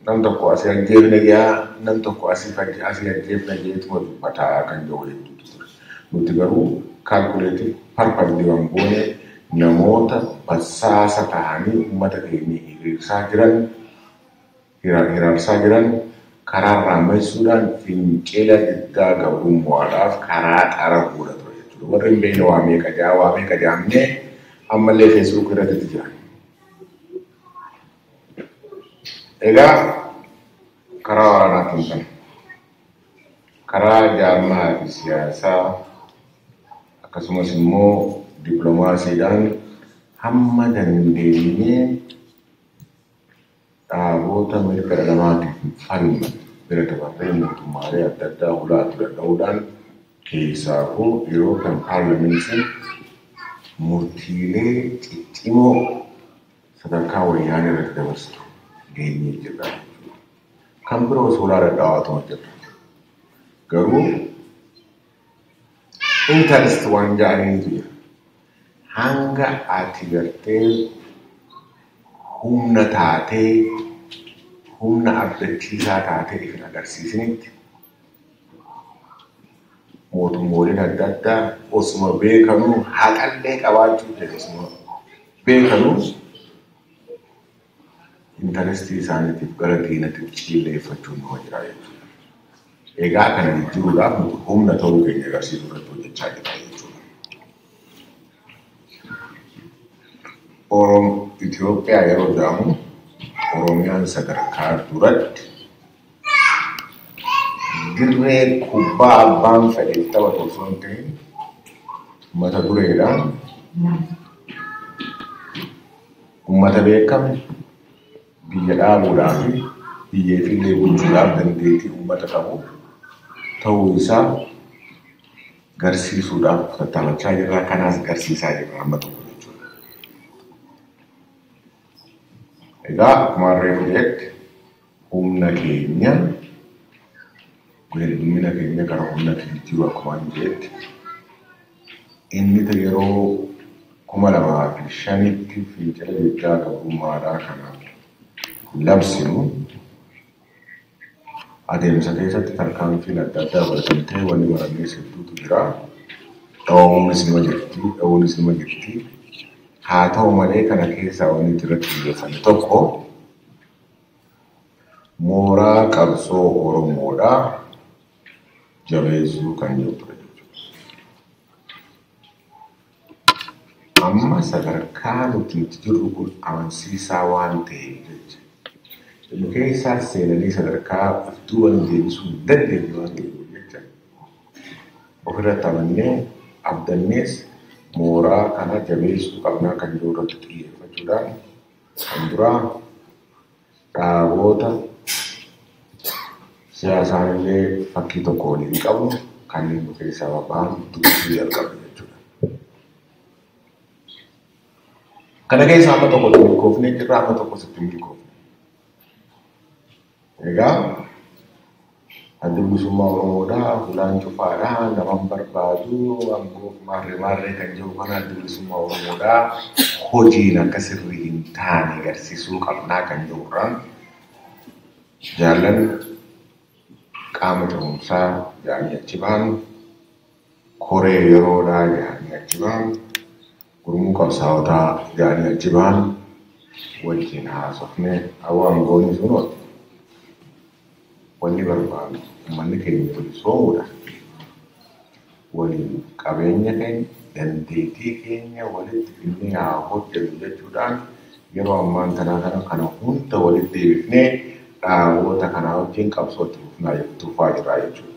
nam tokko asii ajjeefne yaa nam tokko asii ajjeefne jeetuma dubbataa kan jiru hedduutu ture. Nuti garuu kaalkuleetii parpalli waan goone namoota bassaasa ta'anii uummata keenya hiriirsaa jiran karaa raamessuudhaan fincila diddaa gabrummaadhaaf karaa xaraguudha ture jechuudha. Warri hin beekne waa meeqa jaa waa meeqa jaamnee ammallee feesbuuk irratti jira. Egaa karaa waraanaatiin kana karaa jaarmaa fi siyaasaa akkasumas immoo dippiloomaasiidhaan hamma dandeenyee dhaaboota mirga dhala namaatiif falman bira dabarree mootummaalee adda addaa ulaatu danda'uudhaan keessaafuu yeroo kan paarlamentiin murtiilee ciccimoo sadarkaa wayyaanee irratti dabarsitu geenyee jirra. Kan biroo suuraa dhadhaawatuma jirra. Garuu interest waan ja'aniitu jira. Hanga ati gartee humna taatee humna abdachiisaa taatee ifin agarsiisinitti mootummooleen adda addaa osuma beekanuu haqallee qabaachuu ta'e osuma beekanuu intarestii isaaniitiif gara diinatti ciilleeffachuun nama jira jechuudha. Egaa kana jijjiiruudhaaf nuti humna ta'uu keenya agarsiisuu irratti hojjechaa jirra jechuudha. Itoophiyaa yeroo jedhamu Oromiyaan sadarkaa duratti dirree kubbaa abbaan fedhe taphatu osoo hin ta'in mata dureedhaan uummata beekame biyya dhaabuudhaa fi biyyeefillee bulchuudhaaf dandeettii uummata qabu ta'uu isaa garsiisuudhaaf tattaafachaa jirra. Kanaas garsiisaa jirra amma tokko jechuudha. Egaa akkuma reefu jedhetti humna keenya heddumina keenya gara humna jijjiiruu akkuma inni jedhetti inni yeroo 2005tti fincila diddaa gabrummaadhaa kana labsinu adeemsa keessatti tarkaanfiin adda addaa fudhatamtee wanni barannees hedduutu jira. Dhawamuunis nima jirti, dha'uunis nima jirti. Haa ta'u malee kana keessaa wanni irratti xiyyeeffanne tokko mooraa qabsoo Oromoodhaa jabeessuu kan jiru ture jechuudha. Amma sadarkaa nuti itti jirru kun amansiisaa waan ta'eef jecha. Nu keessaa seenanii sadarkaa of duuba nu deebisuu hin dandeenye waan ta'eef jecha. Ofirratti amannee abdannees mooraa kana jabeessuu qabnaa kan jiru irratti xiyyeeffachuudhaan kan duraa dhaaboota siyaasaan illee fakkii tokko waliin qabu kanneen nu keessaa babba'an dubbisuu jalqabne jechuudha. Kana keessaa amma tokko itti milkoofnee jirra, amma tokkos itti milkoofne. Egaa adda bilisummaa Oromoodhaa fuulaan cufaadhaa naman barbaadu aangoo maarree maarree kan jiru kana adda bilisummaa Oromoodhaa hojiin akka sirrii hin taane agarsiisuu qabnaa kan jirurraan jaallan qaama ce'umsaa jedhanii achi bahan koree yeroodhaa jedhanii achi bahan gurmuu qabsaa'otaa jedhanii achi bahan wajjin haasofnee aangoonni sunooti. Wanni barbaadu uummanni keenya bilisoomuudha. Waliin qabeenya keenya dandeettii keenya walitti fidnee haa hojjennu jechuudhaan yeroo ammaan tanaa kana hunda walitti deebifnee dhaaboota kanaa wajjin qabsoo itti fufnaa tufaa jirra jechuudha.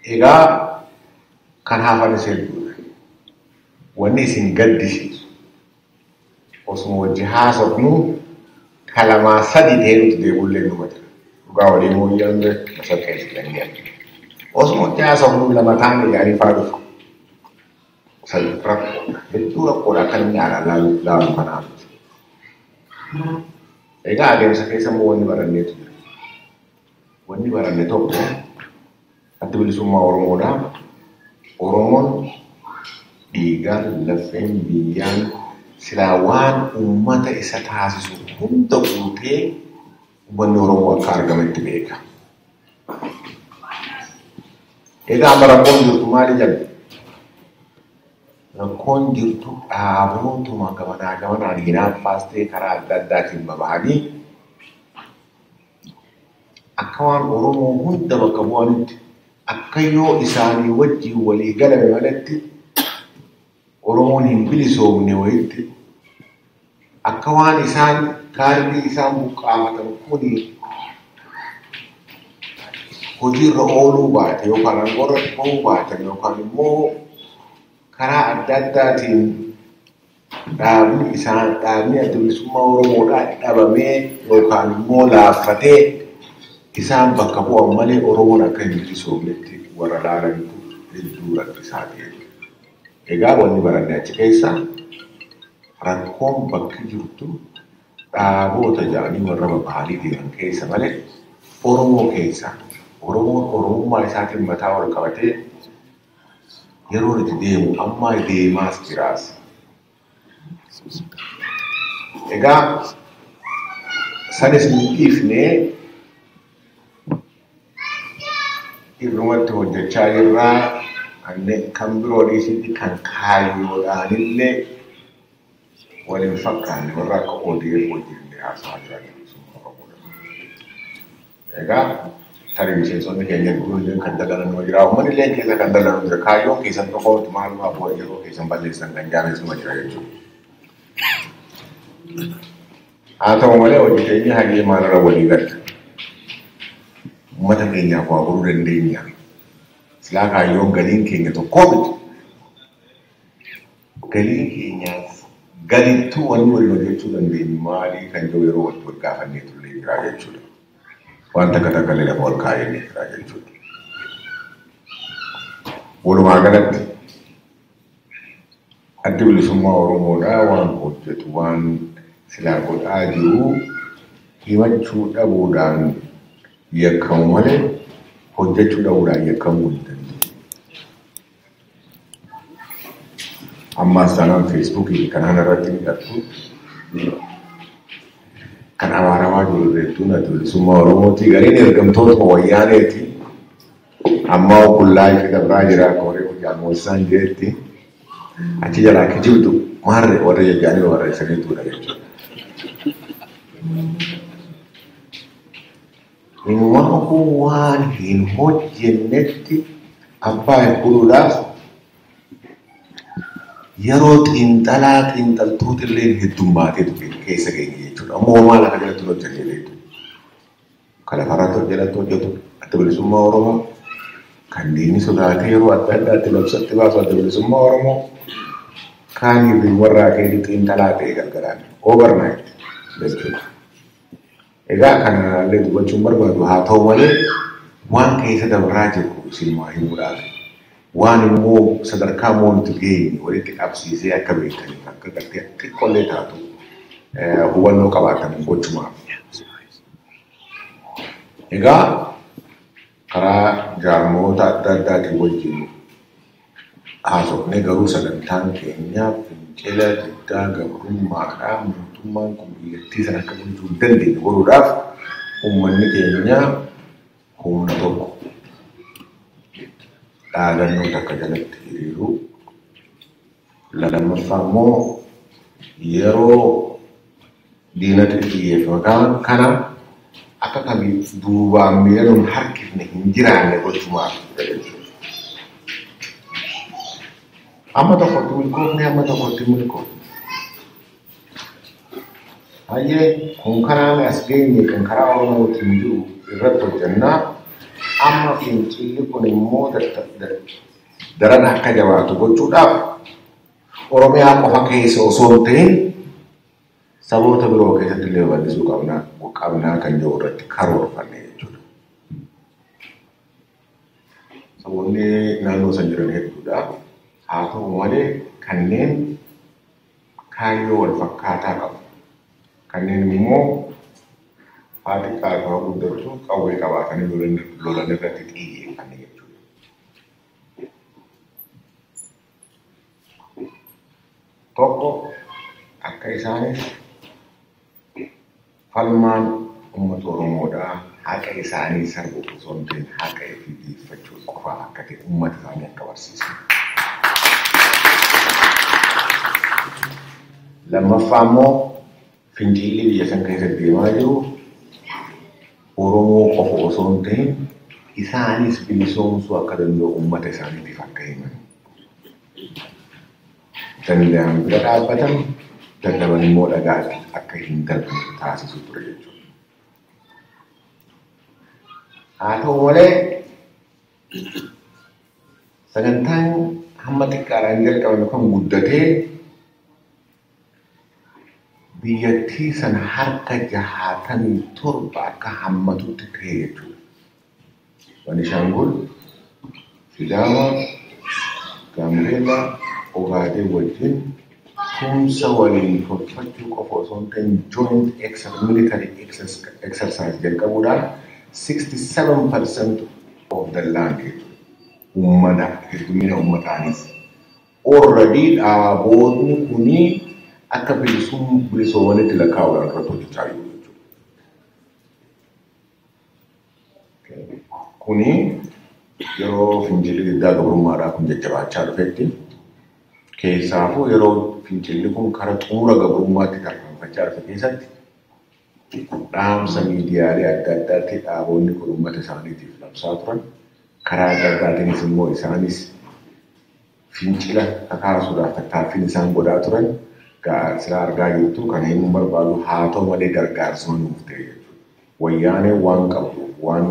Egaa kan hafanis hedduudha. Wanni isin gaddisiisu osuma wajji haasofnu kalamaa sadi ta'ee nuti deebullee numa jira. Dhugaa waliin mooyyaan mashaqqeessi jennee. Osuma wajji haasofnu lama taane yaanii faa dhufu. Rakkoodha. Hedduu rakkoodha akka namni alaa laalu kanaaf. Egaa adeemsa keessa immoo wanni baranneetu jira. Wanni baranne tokko Adda Bilisummaa Oromoodha. Oromoon dhiigaan, lafeen, biyyaan silaa waan uummata isa taasisu hunda guutee uummanni Oromoo akka argametti beeka. Egaa amma rakkoon jirtu maali jedhu? Rakkoon jirtu dhaabootuma gamanaa gamanaan hinaaffaas ta'e karaa adda addaatiin baba'anii akka waan Oromoo hunda bakka bu'anitti akka yoo isaanii wajjin walii galame malatti Oromoon hin bilisoomne wayitti akka waan isaan kaardii isaan buqqaafatan kuni hojiirra ooluu baate yookaan aangoorra bahuu baatan yookaan immoo karaa adda addaatiin dhaabni isaan dhaabni Adda Bilisummaa Oromoodhaa dhabamee yookaan immoo laaffatee isaan bakka bu'an malee Oromoon akka hin bilisoomnetti warra laalantu hedduu rakkisaa ta'e. Egaa wanni baranne achi keessa rakkoon bakki jirtu dhaaboota jedhanii warra baba'anii deeman keessa malee Oromoo keessa Oromoon Oromummaa isaatiin mataa ol qabatee yeroo itti deemu amma deemaas jiraas. Egaa sanis hin dhiifnee irrumatti hojjechaa jirraa kan biroo dhiisitti kan kaayyoodhaanillee waliin fakkaanne warra akka ODF wajjin haasawaa jiran. Egaa tarii miseensonni keenya hedduun kan dalalan numa jira. Uummanni illee keessa kan dalalan jira. Kaayyoon keessan tokko maalumaa bu'aa yeroo keessan balleessan kan jaalessu jira jechuudha. Haa ta'u malee hojii keenya hagee maalirra walii galla. Uummata keenyaaf waa godhuu dandeenya. Silaa kaayyoon galiin keenya tokkoo miti. Galiin keenyaaf galittuu wanni waliin hojjechuu dandeenyu maalii kan jiru yeroo walitti wal gaafannee turre jira jechuudha. Waan takka takka illee lafa ol kaa'ee jira jechuudha. Walumaa galatti Adda Bilisummaa Oromoodhaa waan hojjetu waan silaa godhaa jiru himachuu dhabuudhaan yakkamu malee hojjechuu dhabuudhaan yakkamuu hin danda'u. Ammaas taanaan Feesbuukii kanaan irratti mul'atu kan abaaramaa jiru hedduun Adda Bilisummaa Oromooti. Gariin ergamtoota wayyaaneeti. Amma qullaa ifi dabraa jira akka warri hojjaan jedhetti achi jalaa kijibdu maarre warra jajjaanii barreessaniitudha jechuudha. Inumaa kun waan hin hojjennetti abbaa hin godhuudhaaf yeroo xiinxalaa xiinxaltoota illee heddummaatee keessa geenye jechuudha. Ammoo homaa lafa jalatti hojjetee beektu. Kan lafarratti jalatti hojjetu Adda Bilisummaa Oromoo kan diinni sodaatee yeroo adda addaatti labsatti baasu Adda Bilisummaa Oromoo kaan warraa keetii xiinxalaa ta'e galgalaan overnight jechuudha. Egaa kana illee dubbachuun barbaadu haa ta'u malee waan keessa dabraa jiru isin himuudhaaf waan immoo sadarkaa immoo nuti geenye walitti qabsiisee akka beektaniif akka gartee xiqqoollee taatu hubannoo qabaatan gochumaaf. Egaa karaa jaarmoota adda addaatiin wajjin haasofnee garuu sagantaan keenya fincila diddaa gabrummaadhaa mootummaan kun biyyattii sana akka bulchuu hin dandeenye godhuudhaaf uummanni keenya humna tokko dhaadannoo takka jalatti hiriiruu lammaffaa immoo yeroo diinatti xiyyeeffatan kana akka kamiif duubaan miila harkifne hin jiraanne gochumaaf jechuudha. Amma tokkotti milkoofne amma tokkotti milkoofne. Hayyee kun karaan as geenye kan karaa Oromootiin jiru irratti hojjennaa amma fincilli kun immoo daran akka jabaatu gochuudhaaf Oromiyaa qofa keessa osoo hin ta'in saboota biroo keessatti illee babal'isuu qabnaa kan jiru irratti karoorfanne jechuudha. Saboonni naannoo san jiran hedduudha. Haa ta'u malee kanneen kaayyoo wal fakkaataa qabu. Kanneen immoo haa xiqqaatu haa guddatu qawwee qabaatanii lolan irratti xiyyeeffanne jechuudha. Tokko akka isaanis falmaan uummata Oromoodhaa haqa isaanii sarbuuf osoo hin ta'in haqa ofii dhiyeeffachuu qofa akka ta'e uummata isaanii akka barsiisan. Lammaffaa immoo fincilli biyya san keessatti deemaa jiru Oromoo qofa osoo hin ta'in isaanis bilisoomsuu akka danda'u uummata isaaniitiif akka himan. Danda'an bira dhaabbatan dadhaban immoo dhagaatti akka hin darbine taasisu ture jechuudha. Haa ta'u malee sagantaan hamma xiqqaadhaan jalqabame kan guddatee biyyattii sana harka 67 akka hammatutti ta'e jechuudha. Beenishaangul, Sidaama, Gaambeellaa, Ogaadeen wajjin tumsa waliin tolfachuu qofa osoo hin ta'in joint military exercise jalqabuudhaan 67% of the land jechuudha. Uummata heddumina uummataanis. Already dhaaboonni kunii akka bilisoomanitti lakkaa'uudhaan irratti hojjechaa jiru jechuudha. Kuni yeroo fincilli diddaa gabrummaadhaa kun jajjabaachaa dhufetti keessaafuu yeroo fincilli kun karaa xumura gabrummaatti tarkaanfachaa dhufe keessatti dhaamsa miidiyaalee adda addaatti dhaaboonni kun uummata isaaniitiif labsaa turan karaa adda addaatiinis immoo isaanis fincila kakaasuudhaaf tattaaffiin isaan godhaa turan sila argaa jirtu kan himuun barbaadu haa ta'u malee gargaarsuma nuuf ta'e jechuudha. Wayyaanee waan qabduuf waan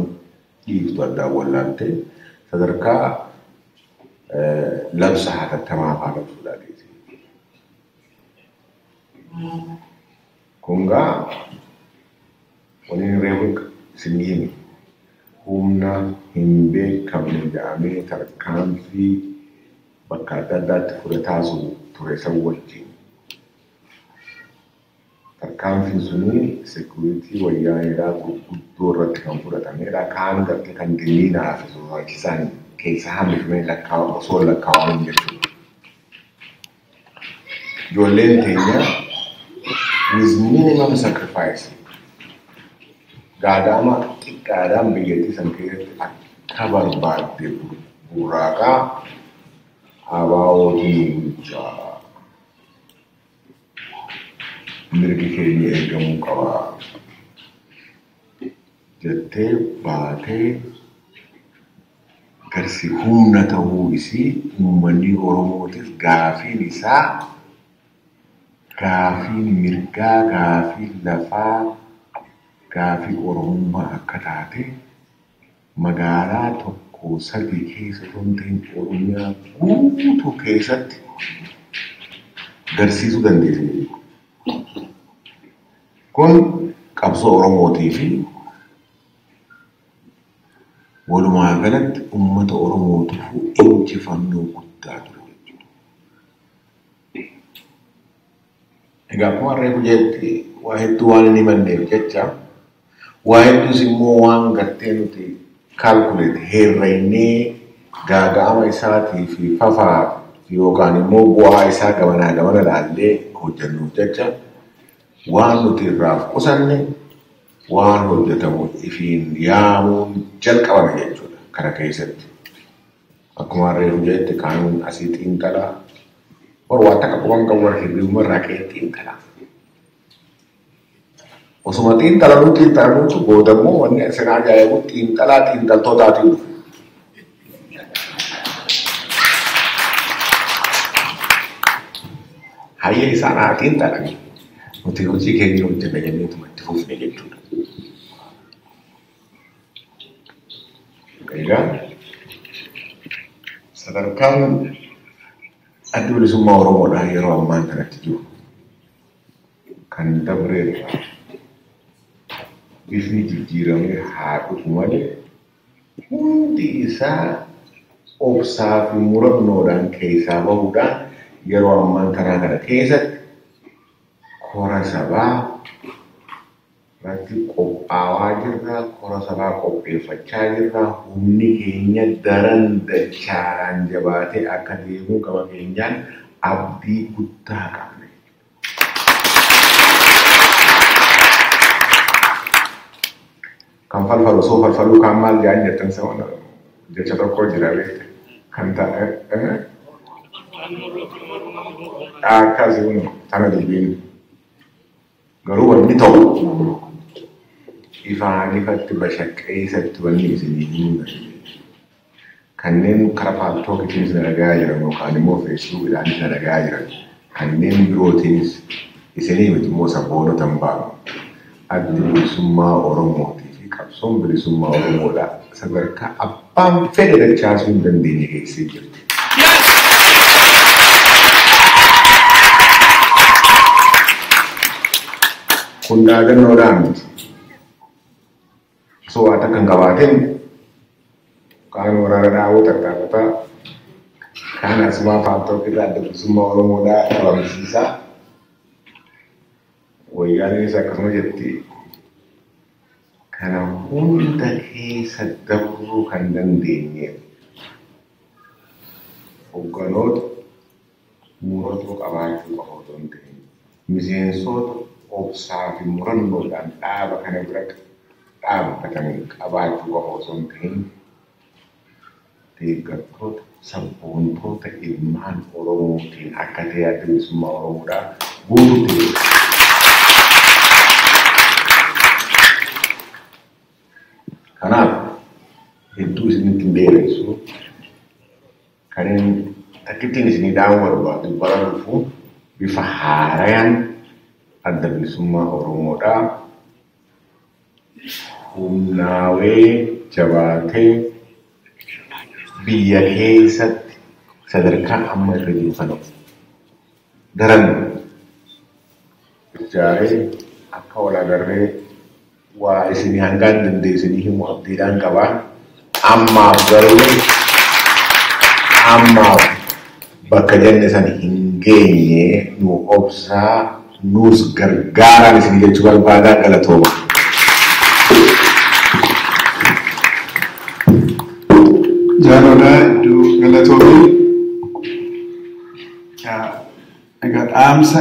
dhiiftu addaan wallaaltee sadarkaa labsa hatattamaa fa'aa labsuudhaa geesse. Kun gaa waliin reefu isin himi humna hin beekamne jedhamee tarkaanfii bakka adda addaatti fudhataa ture san wajjin. Tarkaanfiin suni seekuriitii wayyaaneedhaa gurguddoo irratti kan fudhatamedha. Kaan gartee kan dinniinaa fi sodaachisaan keessa hambifamee osoo lakkaa'aman jechuudha. Ijoolleen teenya with minimum sacrifice gaaga'ama xiqqaadhaan biyyattii san keessatti akka barbaadde burraaqaa abaa'ootiin bulchaa. Mirgi keenya eegamuu qaba jettee baatee garsi humna ta'uu isii uummanni Oromootiif gaafiin isaa gaafiin mirgaa gaafiin lafaa gaafii Oromummaa akka taate magaalaa 1 3 keessa osoo hin ta'in Oromiyaa guutuu keessatti garsiisuu dandeesse jechuudha. Kun qabsoo Oromootii fi walumaa galatti uummata Oromootiif injifannoo guddaa ture jechuudha. Egaa akkuma reefu jetti waa hedduu waan hin himanneef jecha waa hedduus immoo waan gartee nuti kaalkuleet herreeynee gaaga'ama isaatii fi fafaa yookaan immoo bu'aa isaa gamanaa gamana laallee hojjennuuf jecha waan nuti irraaf qusanne waan hojjetamu ifiin yaamuun jalqabame jechuudha kana keessatti. Akkuma reefu jette kaan asii xiinxalaa warra waan takka quban qabu warra hirribuma irraa ka'ee xiinxalaa. Osuma xiinxalanuutu booda immoo wanni isin ajaa'ibu xiinxalaa xiinxaltootaatiin dhufe. Hayyee isaan haa xiinxalanii nuti hojii keenya hojjenna jenneetuma itti fufne jechuudha. Egaa sadarkaan Addi bilisummaa Oromoodhaan yeroo ammaan kanatti jiru kan dabreerraa bifni jijjiiramee haa dhufu malee hundi isaa obsaa fi murannoodhaan keessaa bahuudhaan yeroo ammaan kanaa kana keessatti kora sabaa irratti qophaa'aa jirra, kora sabaa qopheeffachaa jirra, humni keenya daran dachaadhaan jabaatee akka deemu gama keenyaan abdii guddaa qabna. Kan falfalu osoo falfaluu kaan maal jedhan jettan sama jecha tokko jira beekte kan ta'e akkasii tana dubbiin garuu wanni ta'u ifaan ifatti bashaqqeessatti wanni isinii himuu kanneen karaa paaltookitiin isin ragaa jiran yookaan immoo feesbuukidhaan isin ragaa jiran kanneen birootiinis isinii miti immoo sabboonota hin baanu. Addi bilisummaa Oromootii fi qabsoon bilisummaa Oromoodha sadarkaa abbaan fedhe dachaasuu hin dandeenye keessee jirti. Kun dhaadannoodhaan miti. Osoo waan takka hin qabaatin kaan waraana dhaabuu tattaafataa kaan asumaa paaltookirraa adda bilisummaa Oromoodhaa dhabamsiisaa wayyaaneenis akkasuma jetti. Kana hunda keessa dabruu kan dandeenyeef hogganoota muratoo qabaachuu qofa otoo hin ta'in miseensota obsaa fi murannoodhaan dhaaba kana bira dhaabbatan qabaachuu qofa osoo hin ta'in deeggartoota sabboontoota ilmaan Oromootiin akka ta'e adda bilisummaa Oromoodhaa guutuutti jiru. Kanaaf hedduu isinitti hin dheeressu kan takkittiin isinii dhaamuu barbaadu bara dhufu bifa haarayaan adda bilisummaa Oromoodhaa humnaawee jabaatee biyya keessatti sadarkaa amma irra jiru kana daran ijaaree akka wal agarree waa isinii hangaan dandeessinii himuu abdiidhaan qabaa. Ammaaf garuu ammaaf bakka jenne san hin geenye nu obsaa nuus gargaaraan isinii jechuu barbaadaa galatooma. Jaalladha iddoo galatoomii. Egaa dhaamsa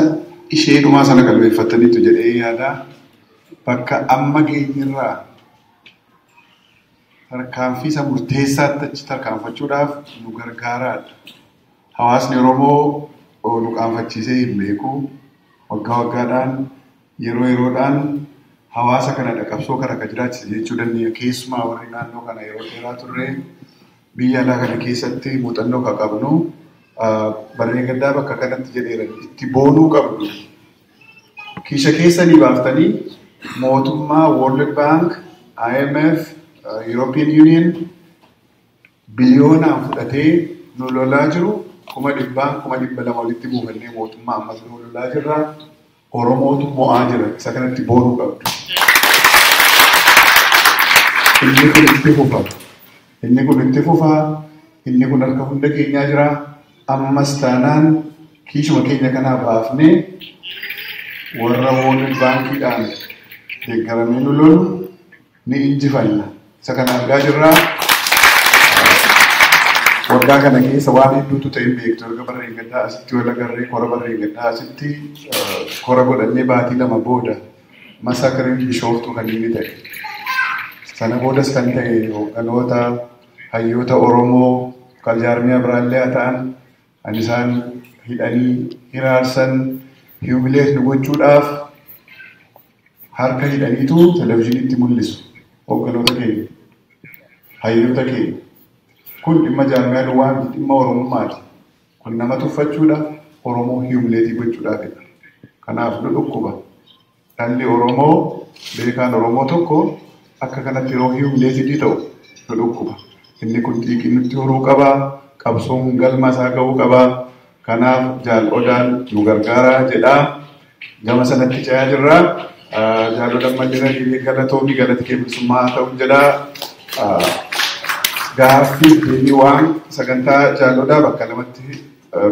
ishee dhumaa sana qalbeeffataniitu jedhee yaada. Bakka amma geenyerraa tarkaanfii isa murteessaatti achi tarkaanfachuudhaaf nu gargaaraadha. Hawaasni Oromoo nu qaanfachiisee hin beeku. Waggaa waggaadhaan yeroo yeroodhaan hawaasa kana qabsoo kana akka jiraachise jechuu dandeenya. Keessumaa warri naannoo kana yeroo dheeraa turre biyya alaa kana keessatti muuxannoo kan qabnu barreen gaddaa bakka kanatti jedheera itti boonuu qabdu. Kiisha keessanii baaftanii mootummaa World Bank, IMF, European Union biliyoonaan fudhatee nu lolaa jiru 200,000 200,000 walitti buufannee mootummaa ammas nu lolaa jirra. Oromootu mo'aa jira. Isa kanatti boonuu qabdu. Inni kun itti fufa. Inni kun itti fufa. Inni kun harka hunda keenyaa jira. Ammas taanaan kiishuma keenya kanaa baafnee warra World Bankiidhaan deeggaramee nu lolu ni injifanna. Isa kana argaa jirra. Waggaa kana keessa waan hedduutu ta'e hin beektu. Erga barreen gaddaa asitti wal agarree kora barreen gaddaa asitti kora godhannee baatii 2 booda masaakariin Bishooftuu kan inni ta'e. Sana boodas kan ta'e hoogganoota hayyoota Oromoo kan jaarmiyaa biraallee haa ta'an kan isaan hidhanii hiraarsan hiyumileet nu gochuudhaaf harka hidhaniitu televizyiinitti mul'isu hoogganoota keenya hayyoota keenya. Kun dhimma jaarmiyaa duwwaa miti, dhimma Oromummaati. Kun nama tuffachuudha, Oromoo hiyumileetii gochuudhaafidha. Kanaaf nu dhukkuba. Dhalli Oromoo beekaan Oromoo tokko akka kanatti yeroo hiyumileetii ta'u nu dhukkuba. Inni kun xiiqii nutti horuu qabaa, qabsoon galma isaa ga'uu qabaa. Kanaaf Jaal Odaan nu gargaaraa jedhaa. Gama sanatti ce'aa jirra. Jaal Odaan Malleera galatoomii galata kee bilisummaa haa ta'u jedhaa. Gaaffii deebii waan sagantaa Jaal Odaa bakka lamatti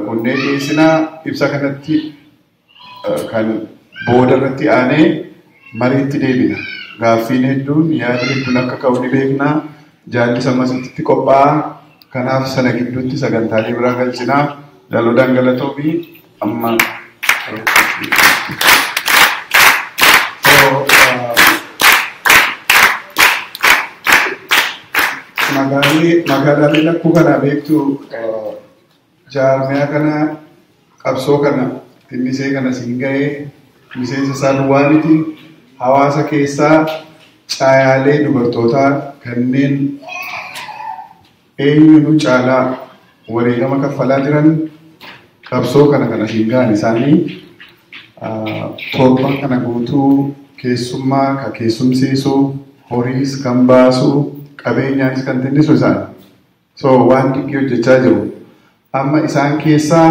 kunneen dhiyeessinaa ibsa kanatti kan booda irratti aanee mariitti deebina. Gaaffiin hedduun yaadni hedduun akka ka'u ni beekna. Jaalli sammasitti qophaa'a. Kanaaf sana gidduutti sagantaalee biraa galchinaa. Jaal Odaan galatoomii amma. Magaalaalee lakkuu kana beektu jaarmiyaa kana qabsoo kana xinnisee kana siin ga'ee miseensa isaa duwwaa miti hawaasa keessaa caayaalee dubartootaa kanneen eenyuun caalaa wareegama kaffalaa jiran qabsoo kana kana siin ga'an isaanii torban kana guutuu keessummaa ka keessumsiisu horiis kan baasu qabeenyaanis kan xinnisu isaan. So waan dinqii hojjechaa jiru. Amma isaan keessaa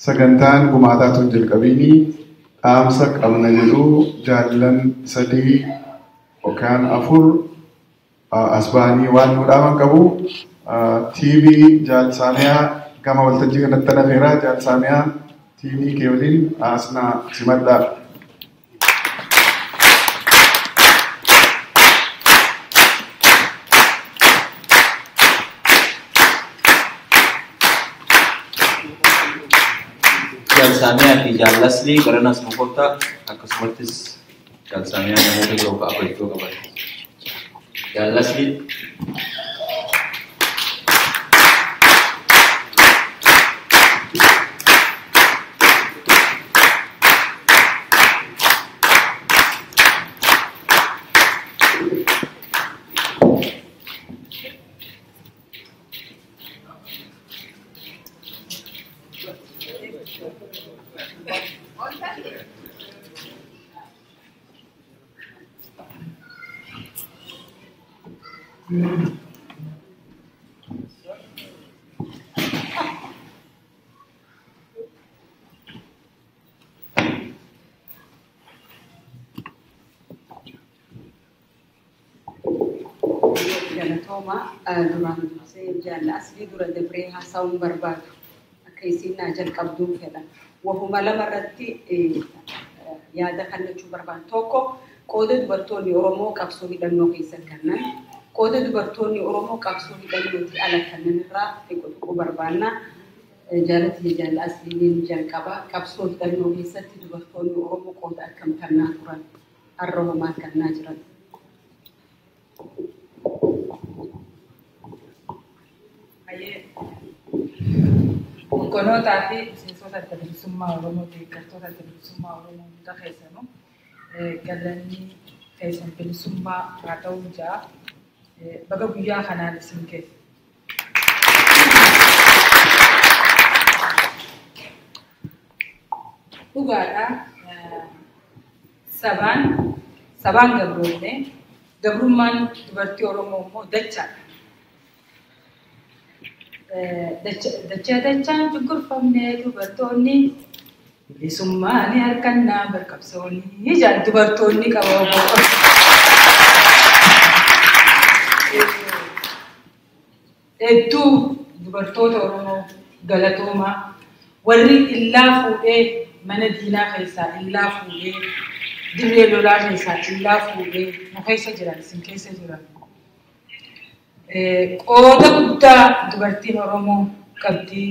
sagantaan gumaataa tun jalqabiinii dhaamsa qabna jedhu jaallan 3 yookaan 4 as ba'anii waan nu dhaaman qabu. TV Jaal Saamiyaa gama waltajjii kanatti nafeera. Jaal Saamiyaa TV kee waliin asna simadhaa. Jaal Saamiyaa fi Jaal Laslii baranas nu kottaa akkasumattis Jaal Saamiyaa namoota biroo afur qaban. Jaal Laslii. Galatooma duraan dursee jaalla aslii dura dabree haasa'uun barbaadu akka isin naa jalqabduu fedha. Wahuma lama irratti yaada kennachuu barbaadu. Tokko qooda dubartoonni Oromoo qabsoo hidhannoo keessa kennan, qooda dubartoonni Oromoo qabsoo hidhannootti ala kennan irraa xiqqoo xiqqoo barbaanna. Jaalati jaalla asliin jalqaba qabsoo hidhannoo keessatti dubartoonni Oromoo qooda akkam kennaa turan, har'a homaa kennaa jiran. Hoogganootaa fi miseensota adda bilisummaa Oromoo, deeggartoota adda bilisummaa Oromoo hunda keessanuu galanni keessan bilisummaa haa ta'uu ja'a. Baga guyyaa kanaan isin keessa. Dhugaadha. Sabaan gabroomne gabrummaan dubartii Oromoo immoo dachaadha. Dachaa dachaan cunqurfamnee dubartoonni bilisummaa ni harkannaa barqabsoonni jaan dubartoonni qaba. Hedduu dubartoota Oromoo galatoomaa warri illaa fuudhee mana diinaa keessaa illaa fuudhee dirree lolaa keessaa illaa fuudhee nu keessa jiran isin keessa jiran. Qooda guddaa dubartiin Oromoo qabdi.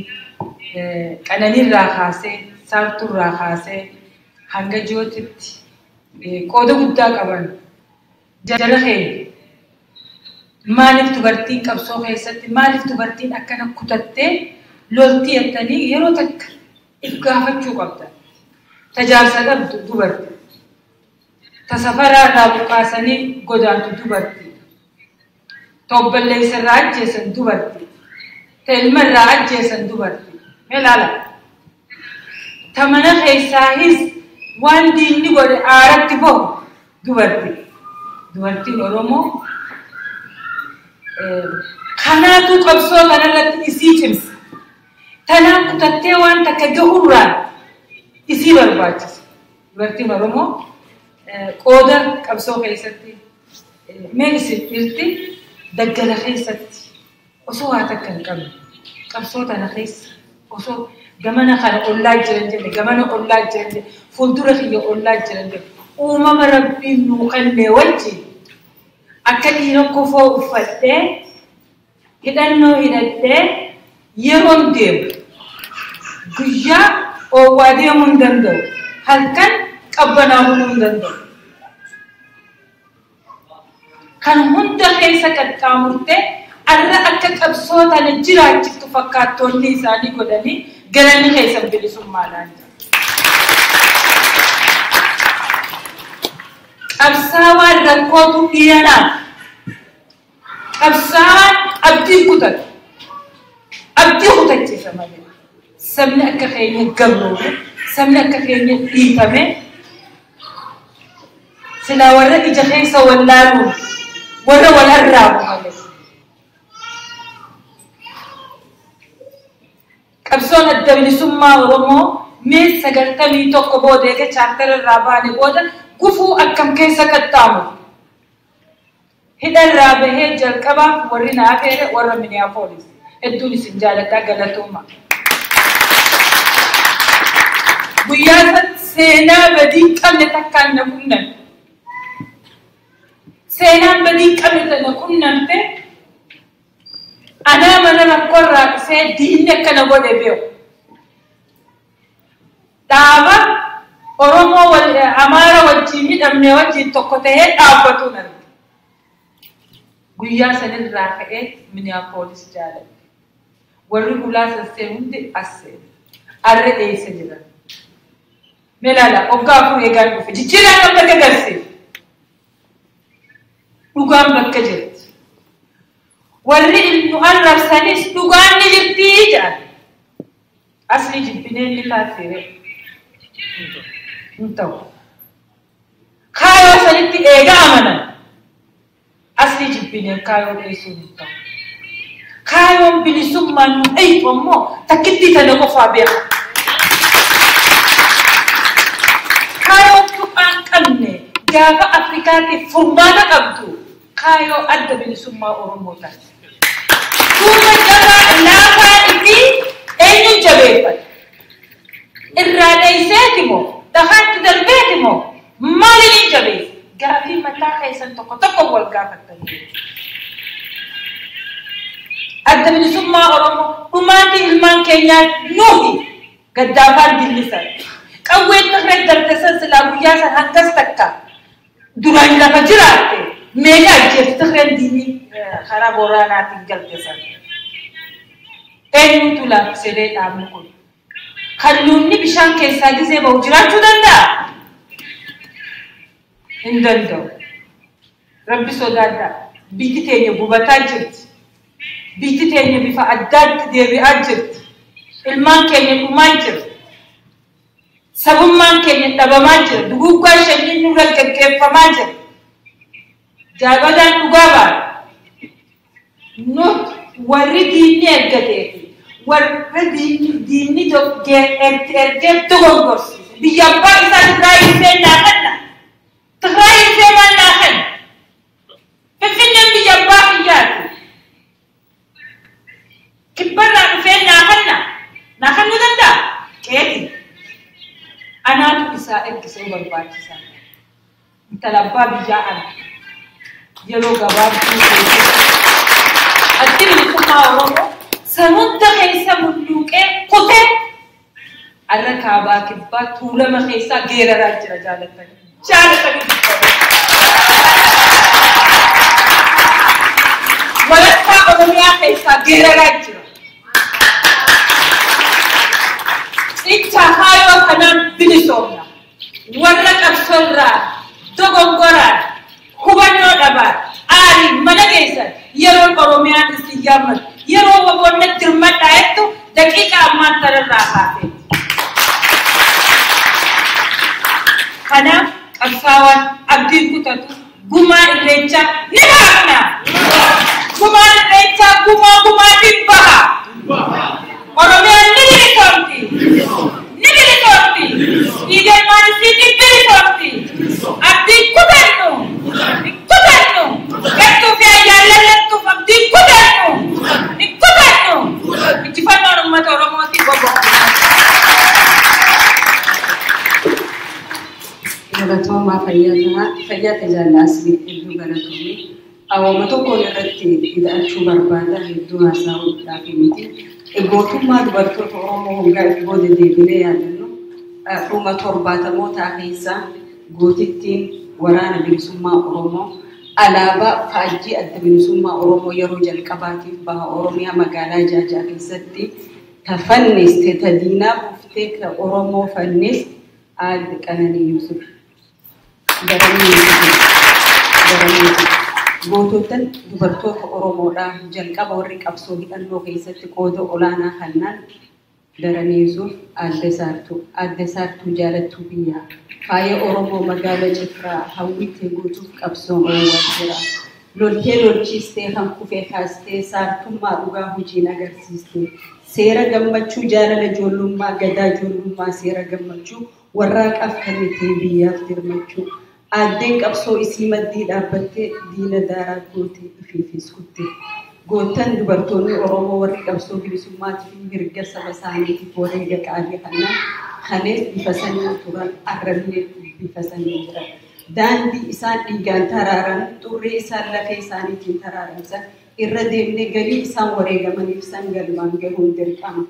Qananiirraa kaasee, saartuurraa kaasee hanga jiyootitti qooda guddaa qaban. Jala keenya maaliif dubartiin qabsoo keessatti maaliif dubartiin akkana kutattee loltii jettanii yeroo takka if gaafachuu qabda. Tajaajila qabdu dubarti. Tasafaraa irraa buqqaasanii godaantu dubarti. Tobballeessa irraa ajjeesan dubarti. Ta ilma irraa ajjeesan dubarti. Mee ilaala. Ta mana keessaahis waan diinni godhe aaratti bahu dubarti. Dubartiin Oromoo kanaatu qabsoo kanarratti isii cimsa. Tanaan kutattee waan takka gahurraan isii barbaachisa. Dubartiin Oromoo qooda qabsoo keessatti mee isin dhiirti daggala keessatti osoo waa takka hin qabne qabsoo tana keessa osoo gamana kana ollaa jiran jenne gamana ollaa jiran jenne fuuldura kiyya ollaa jiran jenne uumama rabbiin nuu kenne wajjin akka dhiira kofoo uffadhee hidhannoo hidhadhee yeroon deemu guyyaa oowwaa deemuu hin danda'u halkan qabbanaa buluu hin danda'u. Kan hunda keessa qaxxaamurtee arra akka qabsoo tana jiraachiftu fakkaattoonni isaanii godhanii galanni keessan bilisummaadhaan jira. Qabsaawaan rakkootu dhiiranaa. Qabsaawaan abdii kutatu. Abdii kutachiisa malee. Sabni akka keenya gabroome, sabni akka keenya dhiitame, silaa warra ija keessa wallaaluun warra wal arraabu malee. Qabsoon adda bilisummaa Oromoo mee 91 booda eega chaartara irraa baane booda gufuu akkam keessa qaxxaamuru. Hidha irraa bahee jalqabaaf warri na afeere warra Minneapolis. Hedduun isin jaaladhaa galatooma. Guyyaa san seenaa badii hin qabne takkaan na qunname. Seenaan badii hin qabne na qunnamte anaa mana rakkoo irraa dhufee diinni akkana godhe beeku. Dhaaba Oromoo Amaara wajjin hidhamne wajjin tokko ta'ee dhaabbatuun arge. Guyyaa sanirraa ka'ee Minneapolis jaaladhe. Warri hulaa san hundi as seene. Arra dheessa jiran. Mee ilaala waggaa 4 eegaan dhufe jijjiirraa kan bakka agarsiif. Dhugaan bakka jirti. Warri nu arrabsanis dhugaan ni jirti jedhan. Asli jibbineen ni kaafire. Hin ta'u. Kaayoo sanitti eegaa amanan. Asli jibbineen kaayoo dheessuun hin ta'u. Kaayoon bilisummaan nu eeyyu ammoo takkittii tana qofaa beeka. Kaayoon tuqaan qabne gaafa Afrikaatiif furmaata qabdu kaayoo adda bilisummaa Oromoo taate. Tuuba jabaa laafaa fi eenyuun jabeeffate? Irraa dheeyseeti moo? Dhagaatti darbeeti moo? Maaliin jabeesse? Gaafii mataa keessan tokko tokko wal gaafattanii. Adda bilisummaa Oromoo dhumaatii ilmaan keenyaa nuufi gaddaafaan dillisan. Qawween Tigree darte san silaa guyyaa san hangas takka duraan lafa jiraatte meeqa ajjeefte Tigreen diinii karaa Booranaatiin galte san. Eenyutu laaffisee dhaabni kun? Kalluunni bishaan keessaa gisee bahu jiraachuu danda'a? Hin danda'u. Rabbi sodaadhaa. Biyyi teenya gubataa jirti. Biyyi teenya bifa addaatti deebi'aa jirti. Ilmaan keenya dhumaa jira. Sabummaan keenya dhabamaa jira. Duguuggaa shanyiin nurra gaggeeffamaa jira. Jaabadaan dhugaa baana. Nuti warri diinni ergatee fi warri diinni ergee dogongorsiise. Biyya abbaa isaa Tigraay illee naa kenna. Tigraay illee maal naa kenna? Finfinneen biyya abbaa biyyaati. Kibbarraa dhufee naa kenna. Naa kennuu danda'a? Qeeti. Anaatu isaa ergisuu barbaachisaa. Intala abbaa biyyaa ana. Yeroo gabaabduu keessatti. Addi bilisummaa Oromoo san hunda keessa mulluuqee kutee arra kaabaa kibbaa tuulama keessaa geeraraa jira jaalatanii. Jaalatanii dubbatu. Walakkaa Oromiyaa keessaa geeraraa jira. Icha kaayoo kanaan bilisoomna. Warra qabsoorraa dogongoraan hubannoo dhabaan aarii mana keessan yeroon Oromiyaan isin yaammatu yeroo waboonna dirmadhaa jettu daqiiqa ammaan tanarraa kaasee. Kanaaf qabsaawaan abdiin kutatu gumaa irreechaa ni baafna. Gumaan irreechaa gumaa gumaatiin baha. Oromiyaan ni Galatoomaa fayyaa tajaajila asii hedduu galatoomii. Awwaama tokkoon irratti hidhachuu barbaada hedduu haasa'uudhaaf miti. Gootummaa dubartoota Oromoo hoggaa if booda deebinee yaadannu dhuma 70mootaa keessa gootittiin waraana bilisummaa Oromoo alaabaa faajjii adda bilisummaa Oromoo yeroo jalqabaatiif baha Oromiyaa magaalaa Jaajaa keessatti tafanniste ta diinaa buuftee ka Oromoo fanniste Aadde Qananii Yuusuf. Goototaan dubartoota Oromoodhaa jalqaba warri qabsoo hidhannoo keessatti qooda olaanaa kennaan Daranii Yuusuf, Aadde Saartuu, Aadde Saartuu jaalattuu biyyaa, faaya Oromoo magaalaa Cifraa hawwittee guutuuf qabsoon oowwaa jira. Loltee lolchiistee kan kufee kaastee saartummaa dhugaa hojiin agarsiiste. Seera gammachuu jaalala ijoollummaa gadaa ijoollummaa seera gammachuu warraaqaaf kennitee biyyaaf dirmachuu. Aaddeen qabsoo isii maddii dhaabbattee diina daaraa gootee ifiifis kutte. Gootan dubartoonni Oromoo warri qabsoo bilisummaatii fi mirga saba isaaniitiif wareega qaalii kanaan kanees bifa sanii turan arrabnee bifa sanii jiran. Daandii isaan dhiigaan taraaran xurree isaan lafee isaaniitiin taraaramsan irra deemnee galii isaan wareegamaniif san galmaan gahuun dirqama.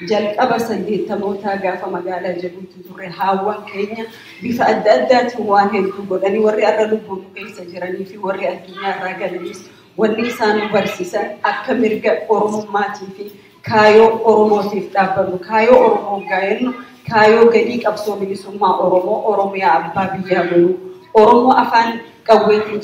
Jalqaba 80mootaa gaafa magaalaa Jabuuti turre haawwan keenya bifa adda addaatiin waan hedduu godhanii warri arra lubbuun keessa jiranii fi warri addunyaa irraa galanis wanni isaan nu barsiisan akka mirga Oromummaatii fi kaayoo Oromootiif dhaabbannu. Kaayoo Oromoo gaa'ennu kaayoo galii qabsoo bilisummaa Oromoo Oromiyaa abbaa biyyaa godhuu Oromoo afaan qawweetiin